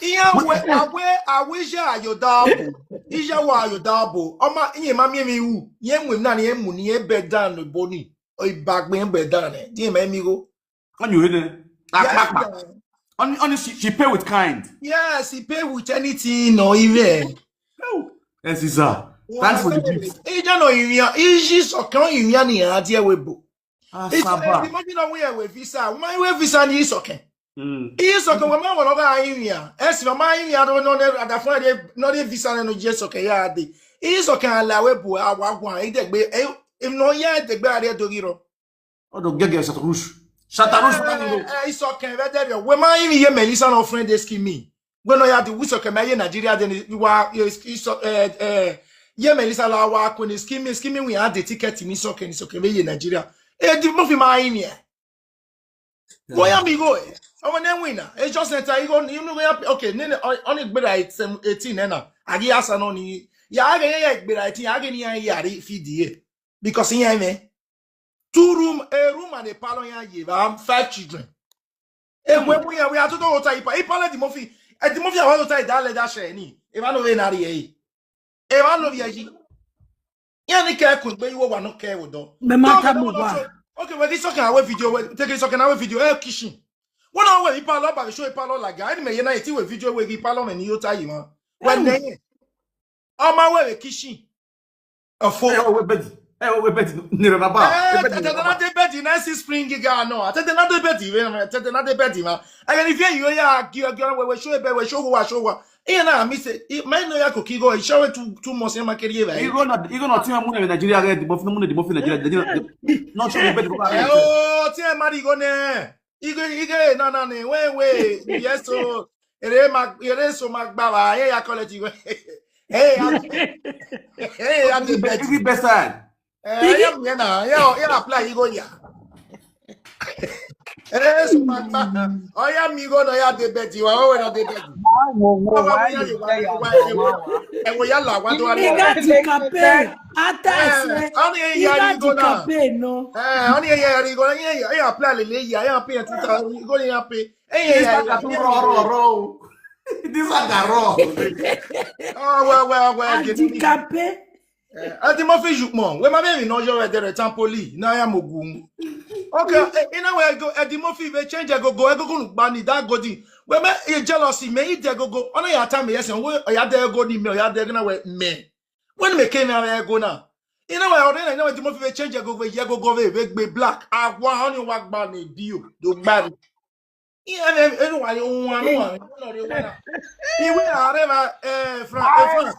Iya we awe awe je ayo dabo. Ije wa ayo dabo. O ma iye ma mi mi wu. Ye mu na ni ye mu ni ye be dan no boni. O ibagbe be dan e. Di me mi go. On you in there. Only, only she, she pay with kind. Yes, he pay with anything or even. Yes, sir. Thanks for the gift. Ije no iyan. Iji so kan iyan ni a die we bo. Ah, It's Saba. Imagine we we visa. We we visa ni isoke. Mm. Isoke we ma woro ga inya. Esi ma inya do no ne ada fun de no de visa ne no je soke ya de. Isoke ala we bu awa gwa idegbe e no ya idegbe are do giro. Oh, don't get get Chateau Rouge. Chateau Rouge, what do you know? Eh, isoke we de we ma inya Melissa no friend de scheme. We no ya de we soke me ye Nigeria de ni wa iso eh eh ye Melissa la wa ko ni scheme scheme we had the ticket ni soke ni soke me ye Nigeria. E di mo fi ma inya. Go ya mi go eh. Omo ne win na. E just enter you go you know go ya okay ne ne only gbera eighteen na. Agi asa no ni. Ya age ya gbera eighteen ya age ni ya ya ri fi die. Because in ya me. Two room, a room and a parlor ya ye. I have five children. E we mu ya we are to go to ipa. Ipa le di mo fi. E di mo fi awa to ta da le da she ni. E ma no we na ri e. E ma no ri e. Ya ni ke kun gbe iwo wa no ke wo do. Be ma ta mo wa. Okay, we this okay we video we take this okay na we video e kitchen. Won na we ipa lo ba show ipa lo la ga. Ni me ye na eti we video we ipa lo me ni yo ta yi ma. We ne. O ma we kitchen. Ofo. Eh, oh, we bed. Eh, oh, we bed. Ni baba. Eh, tete na de bed na si spring ga no. Tete na de bed we tete na de bed ma. Aga ni fi yo ya gi gi we we show be we show wa show wa. Iye na mi se me no ya ko ki go show two two months ma keri e ba. You go not, you go not team money in Nigeria. Get the buff, no money, the buff in Nigeria. They don't, not sure the bed. Eh, oh, ti e mari go ne. Ige ige na na ni we we. Yes so. Ere ma ere so ma gba wa. Ye ya college go. Hey, ya. Hey, ya de bed. Every best side. Eh, ya mi na. Ya ya apply you go ya. Eh, so ma gba. Oh ya mi go no ya de bed. Wa we no de bed. Wo wo wa you say ya. E wo ya la wa do ari. Iga di campaign. Ata ese. Oni e ya Iga ri go di na. Campaign no. Eh, oni e ya ri go na. Ye apply le le ya. Ya pay two thousand. Go ya pay. Eh, This ya one got raw, raw, raw. This one got raw. Oh, well, well, well. Adi campaign. Adi mo fi ju mo. We ma be mi no yo e de re tampoli. Na ya mo gun. Okay, eh, ina we go Eddie Murphy we change go go go go ba ni that go di. We me e jealousy me e de go go. Ona ya ta me yes we ya de go ni me ya de na we me. When me came ya go na. Ina we ore na Eddie Murphy we change go go ye go go we we gbe black. Awa oni wa gba ni di o. Do gba ni. Iye me enu wa yo wa no wa no re wa na. Iwe are ma eh Frank eh Frank.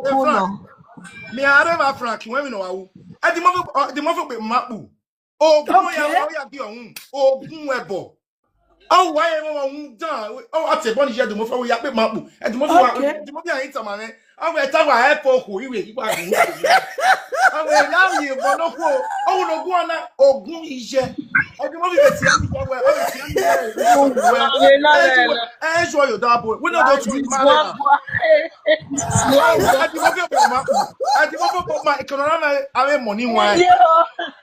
Eh Frank. Mi are ma Frank we mi no wa wu. Eddie Murphy Eddie Murphy pe mapu. Ogun ya o ya bi ohun. Ogun ebo. O wa ye won won dan. O ate bo ni je Eddie Murphy o ya pe mapu. Eddie Murphy wa Eddie Murphy ayin ta ma re. Awe ta wa e po ko iwe ipa ko. Awe na mi mo no ko. O no go na ogun ije. Eddie Murphy be ti mi ko we. O be ti mi. E so yo da bo. We no go to Eddie Murphy be ma. Eddie Murphy be ma e kan na me ave money wa.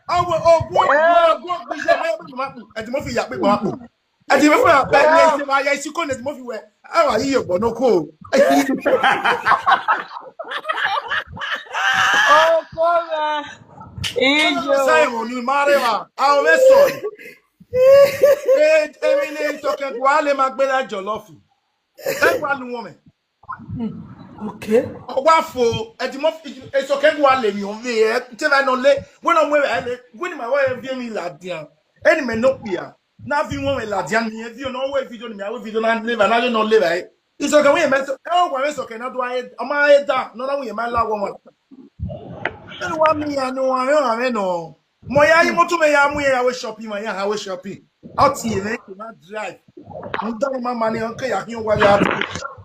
Awe ogun ogun ije me be ma. Eddie Murphy ya pe mapu. Ẹ ti fẹ́ fún àpẹ ní ẹsẹ̀ máa yẹ iṣu kò ní ti mọ́ fi wẹ̀. Ẹ wà yíyọ gbọ̀nà kó. Okora. Ijo. Simon ni máa rẹwà. Àwọn mẹ́sàn-án. Èmi ní ìtọ́kẹ́ kó a lè máa gbé lájọ lọ́fù. Ẹ wà nù wọ́n mẹ́. Okay. Ọwọ́ àfọ ẹ ti mọ́ ìsọ̀kẹ́ kó a lè yàn mí ẹ tẹ́ bá nọ lé. Wọ́n náà mú ẹ lé. Wọ́n ní màá wá ẹ bí mi là dìá. Ẹni mẹ́ nọ pìyà. Náà fi wọ́n mẹ́ là dìá nìyẹn. Fi ọ̀nà owó ìfijọ́ ni mi àwọn ìfijọ́ náà lé bá náà yóò nọ lé báyìí. Ìsọ̀kẹ́ wọ́n yẹn mẹ́sọ̀ ẹ wọ́n wà mẹ́sọ̀kẹ́ náà tó ayé ọmọ ayé dá náà wọ́n yẹn máa láwọ́ wọn. Ẹni wá mi yà ni wọ́n àmì ọ̀hún àmì náà. Mọ ya yi moto me ya mu ya we shopping ma ya ha we shopping. Out here me ke ma drive. Mo da ma ma ni an ke ya hin wa ya.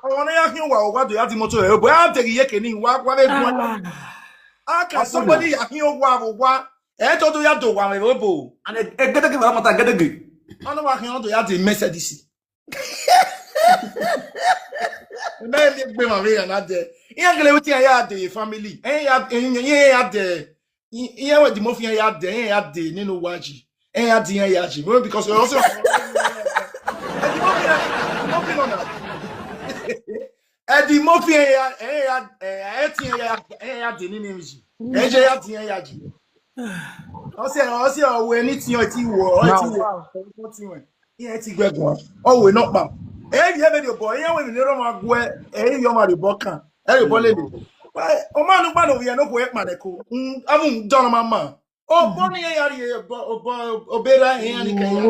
O wona ya hin wa o wa do ya di moto e bo ya de ye ke ni wa wa be gun. Ah. Aka somebody ya hin o wa o wa. E to do ya do wa me bo. And a, a good give up a good. Ana wa hin do ya di Mercedes. Me me gbe ma me ya na de. Iya gele wetin ya de family. Eh ya eh ya de. Ihe we di mo fi ya de, ihe ya de nínú waji. Ihe ya di ihe ya ji. Well, because we also Eddie Murphy, Eddie Murphy ya ya ya ya ti ya ya de nínú ji. Eje ya di ihe ya ji. O se o se o we ni ti o ti wo, o ti wo. O ti wo. Ihe ti gbegun. O we no pa. E ye be di obo, ihe we ni ro ma gwe, e yo ma di obo kan. E yo bo le ni. O ma nu pa no ye no ko e pa ne ko. Mm, amu don ma ma. O bo ni ye ya ri e bo o bo o be ra e ya ni ka ya.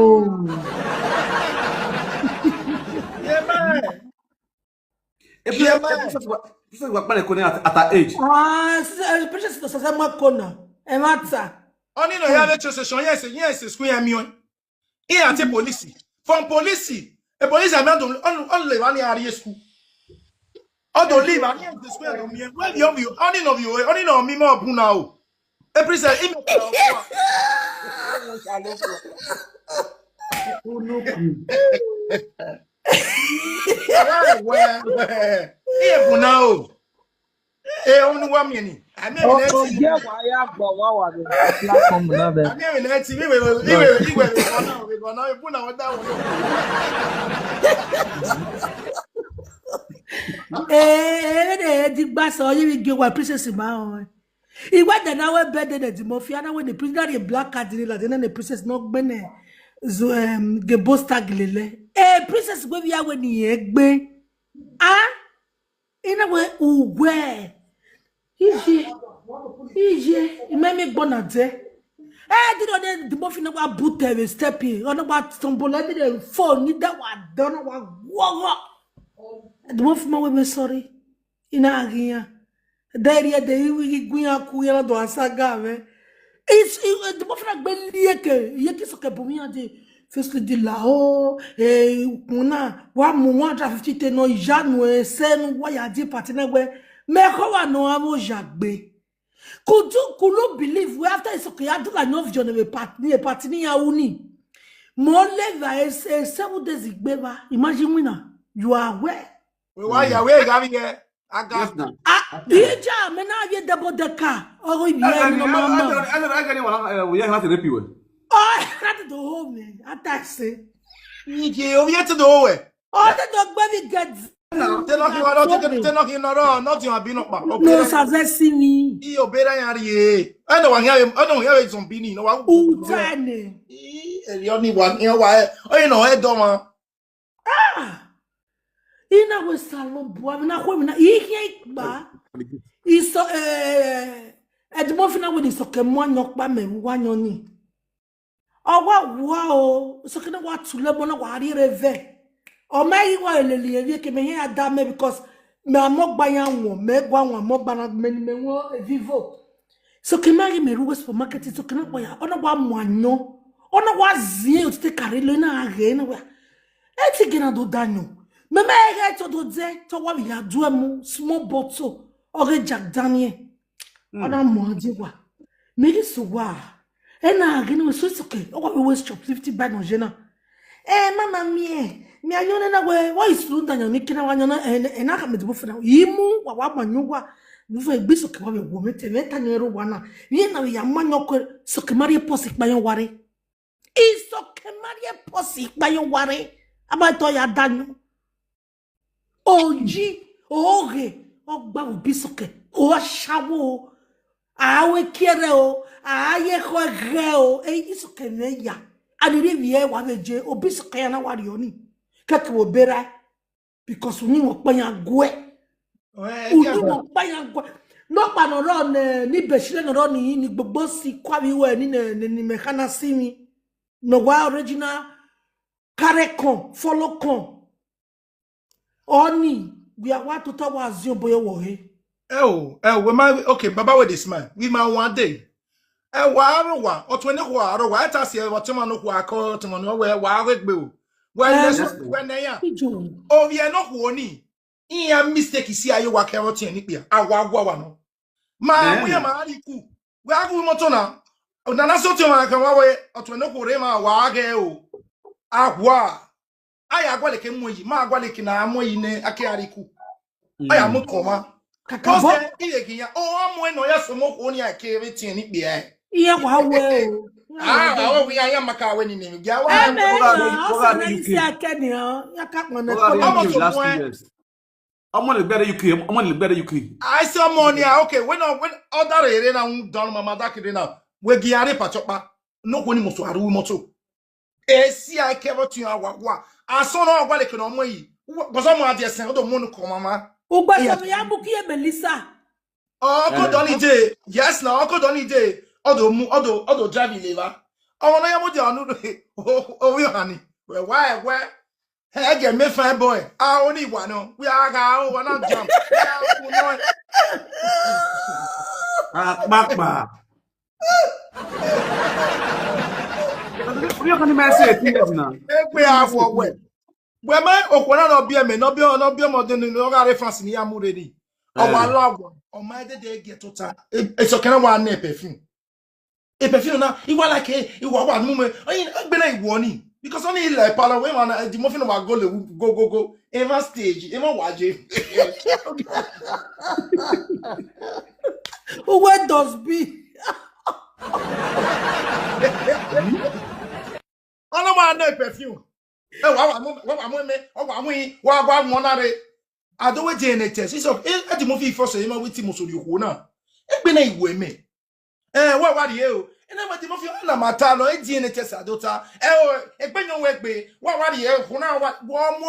Ye ma. If Yeah, you man. This is what at, at her age. Ah, sister, eh, Princess to sasa ma kona. E mata. Oni no ya le cho se shon yes yes school ya mi on. E ati police. From police. E police a man don on on le wa ni ari school. O do leave ani e school ya mi. Where you you? Oni no you. Oni no mi mo bu na o. E princess e mi. Unuku. Well, well, well. E bu na o. E onu wa mi ni. Ami mi Oh, na oh, ti. yeah, why you go? Why, why, why, platform na be. Ami mi na ti. Mi we we we we we. Ibu na wa da wo. Eh, eh, eh, di gba so yi wi ge wa Princess ma o. Iwe de na we be de di mo fi ana we ni princess na di black card ni la de na ni Princess no gbe ne. Zo em ge bosta gilele. Eh, Princess gbe bi awe ni egbe. Ah? Ina we uwe. Ije. Ije. Ime mi gbona de. Eh, di no de di mo fi na wa bute we step in. Ona wa stumble e di de phone ni da wa dona wa wo wo. Di mo fi ma we me sorry. Ina agiya. Deri e de iwi gi gunya ku ya do asaga we. Is di mo fi na gbe lieke, yeke so ke bumi ade. Firstly di la o, eh, kuna wa mu one hundred fifty te no ijanu e senu wa ya di party na we. Me ko wa no amo jagbe. Could you, could you believe we after is okay, I do like no vision of a party, a party ni ya uni. Mo le va e seven days igbe ba. Imagine we na. You are aware. We wa ya we ga mi ye. Aga. Yes, now. Ah, ija me na ye double decker. Oh, yeah, no mama. We have to rape you. Oh, that the whole me. I taxi. Ije o ye to do we. Oh, the dog baby get. Te no ki wa no te te no ki no ro no ti wa bi no pa. No, sa ve si mi. I o be ra ya ri e. E no wa ya e no ya e zombie ni no wa. Utane. I e yo ni wa ni wa e. O no e do ma. Ina we salon bua na ko mi na ihe ikpa. Iso eh edimo fina we ni so ke mo anyo pa me wa anyo ni. Owa wa o so ke na wa tule mo na wa ri re ve. O me yi wa eleli e ke me he ada me because me amo gba ya won me gba won amo gba na me ni me won vivo. So ke ma ge me ruwe supermarket so ke na gba ya ona wa mo anyo ona wa zie o ti te kare lo na ge na wa. E ti ge na do danyo. Me me ge to do de to wa ya du emu small bottle o ge Jack Daniel. Ona mo adi wa. Me ge so wa. E na ge na so so ke o wa we waste chop fifty bag no je na. Eh, mama mi eh. Mi anyo na na we. Wa isu danyo ni ke na wa anyo na eh na ka me de bo fina. Imu wa wa mo anyo wa. Mo fe gbe so ke wa we wo me te me ta ni ro wa na. Ye na ya mo anyo ko so ke mari posi pa yan ware. Isoke marry pussy, kpayo ware. Abato ya danyo. Oji, oge, ogba ubisoke, o ashawo, awe kere o, aye ko ge o, e isoke ne ya. Adiri vie wa veje, obisoke ya na wari oni. Keke wo bera, because uni mo pa ya gwe. Uni mo pa ya gwe. No pa no ro ne, ni beshire no ro ni, ni gbogbo si kwa bi we ni ne, ni, ni me kana si mi. No wa original, carry come, follow come. Oni, we are what to tell was your boy wo he. Eh, oh, eh, we might, okay, Baba with this man. We might one day. Eh, wa aro wa, o twenty wa aro wa, eta si e wa tema no kwa ko, tema no we, wa we gbe o. Wa Eh, le so, we ne ya. Ijo. O ye no ku oni. Iya mistake si ayo wa ke o ti ni pe. Awa gwa wa no. Ma, Eh. we ma ri ku. We agu moto na. O na na so ti ma kan wa we, o twenty ko re ma wa ge o. Agwa. Aya agwa le ke mo yi, ma agwa le ke na mo yi ne ake ari ku. Aya mo ko ma. Kakabo. Kose iye kinya. O amo no ya so mo ko ni ake re ti ni pe ai. Iye wa we o. Ah, awo wi aya maka we ni ni. Ya wa. Eme Oga na Ri-, Oga osa na Ri-, U K. Isi ake ni o. Ya ka pon na Oga Ri-, ko. Omo U K so last fun e. Years. Omo le gbere U K, omo le gbere U K. I say money, ah, okay. When, uh, when other ere na un don mama da kire na. We gi are pa chopa. No ko ni mo so aru moto. E si a ke ro ti awa wa. Aso na wa le ke no mo yi. Ko so mo adi esen, o do mo nu ko mama. Ugba Iya. So ya bu ki e Melissa. Oh, ko Eh. Don ide. Yes, na, ko Don ide. O do mu, o do, o do drive le va. O na ya mo de anu. O, o wi hani. We wa e we. He ge me fine boy. Ah, oni wa no. We are ga o wa na jam. We are ku no. Ah, kpakpa. Orí ọkàn ni máa ṣe ètí ẹ̀sìn náà. Egbe awo we. We me okwo na no bi eme, no bi, no bi mo de ni, no ga reference ni ya mu re ni. O wa Eh. Lo agwo. O ma de de ge tota. E, e so kana wa na perfume. E perfume na, iwa like, e, iwa wa mu me. Oyin, egbe na iwo ni. Because oni ile pala we ma na, the muffin wa go le, go, go, go. E ma stage, e ma wa je. Uwe does be. Ono ma na perfume. E wa, wa mu, wa, wa mu me, o wa mu yi, wa, wa mu na re. Ado we je ne test. So, e, e the muffin for so, e ma we ti mo so ri ko na. Egbe na iwo me. Eh, wa wa ri e o. Ina ma ti mo fi na ma ta lo, e di ene tesa do ta. Eh, o, e gbe nyo we gbe. Wa wa ri e, ko na wa, wo mo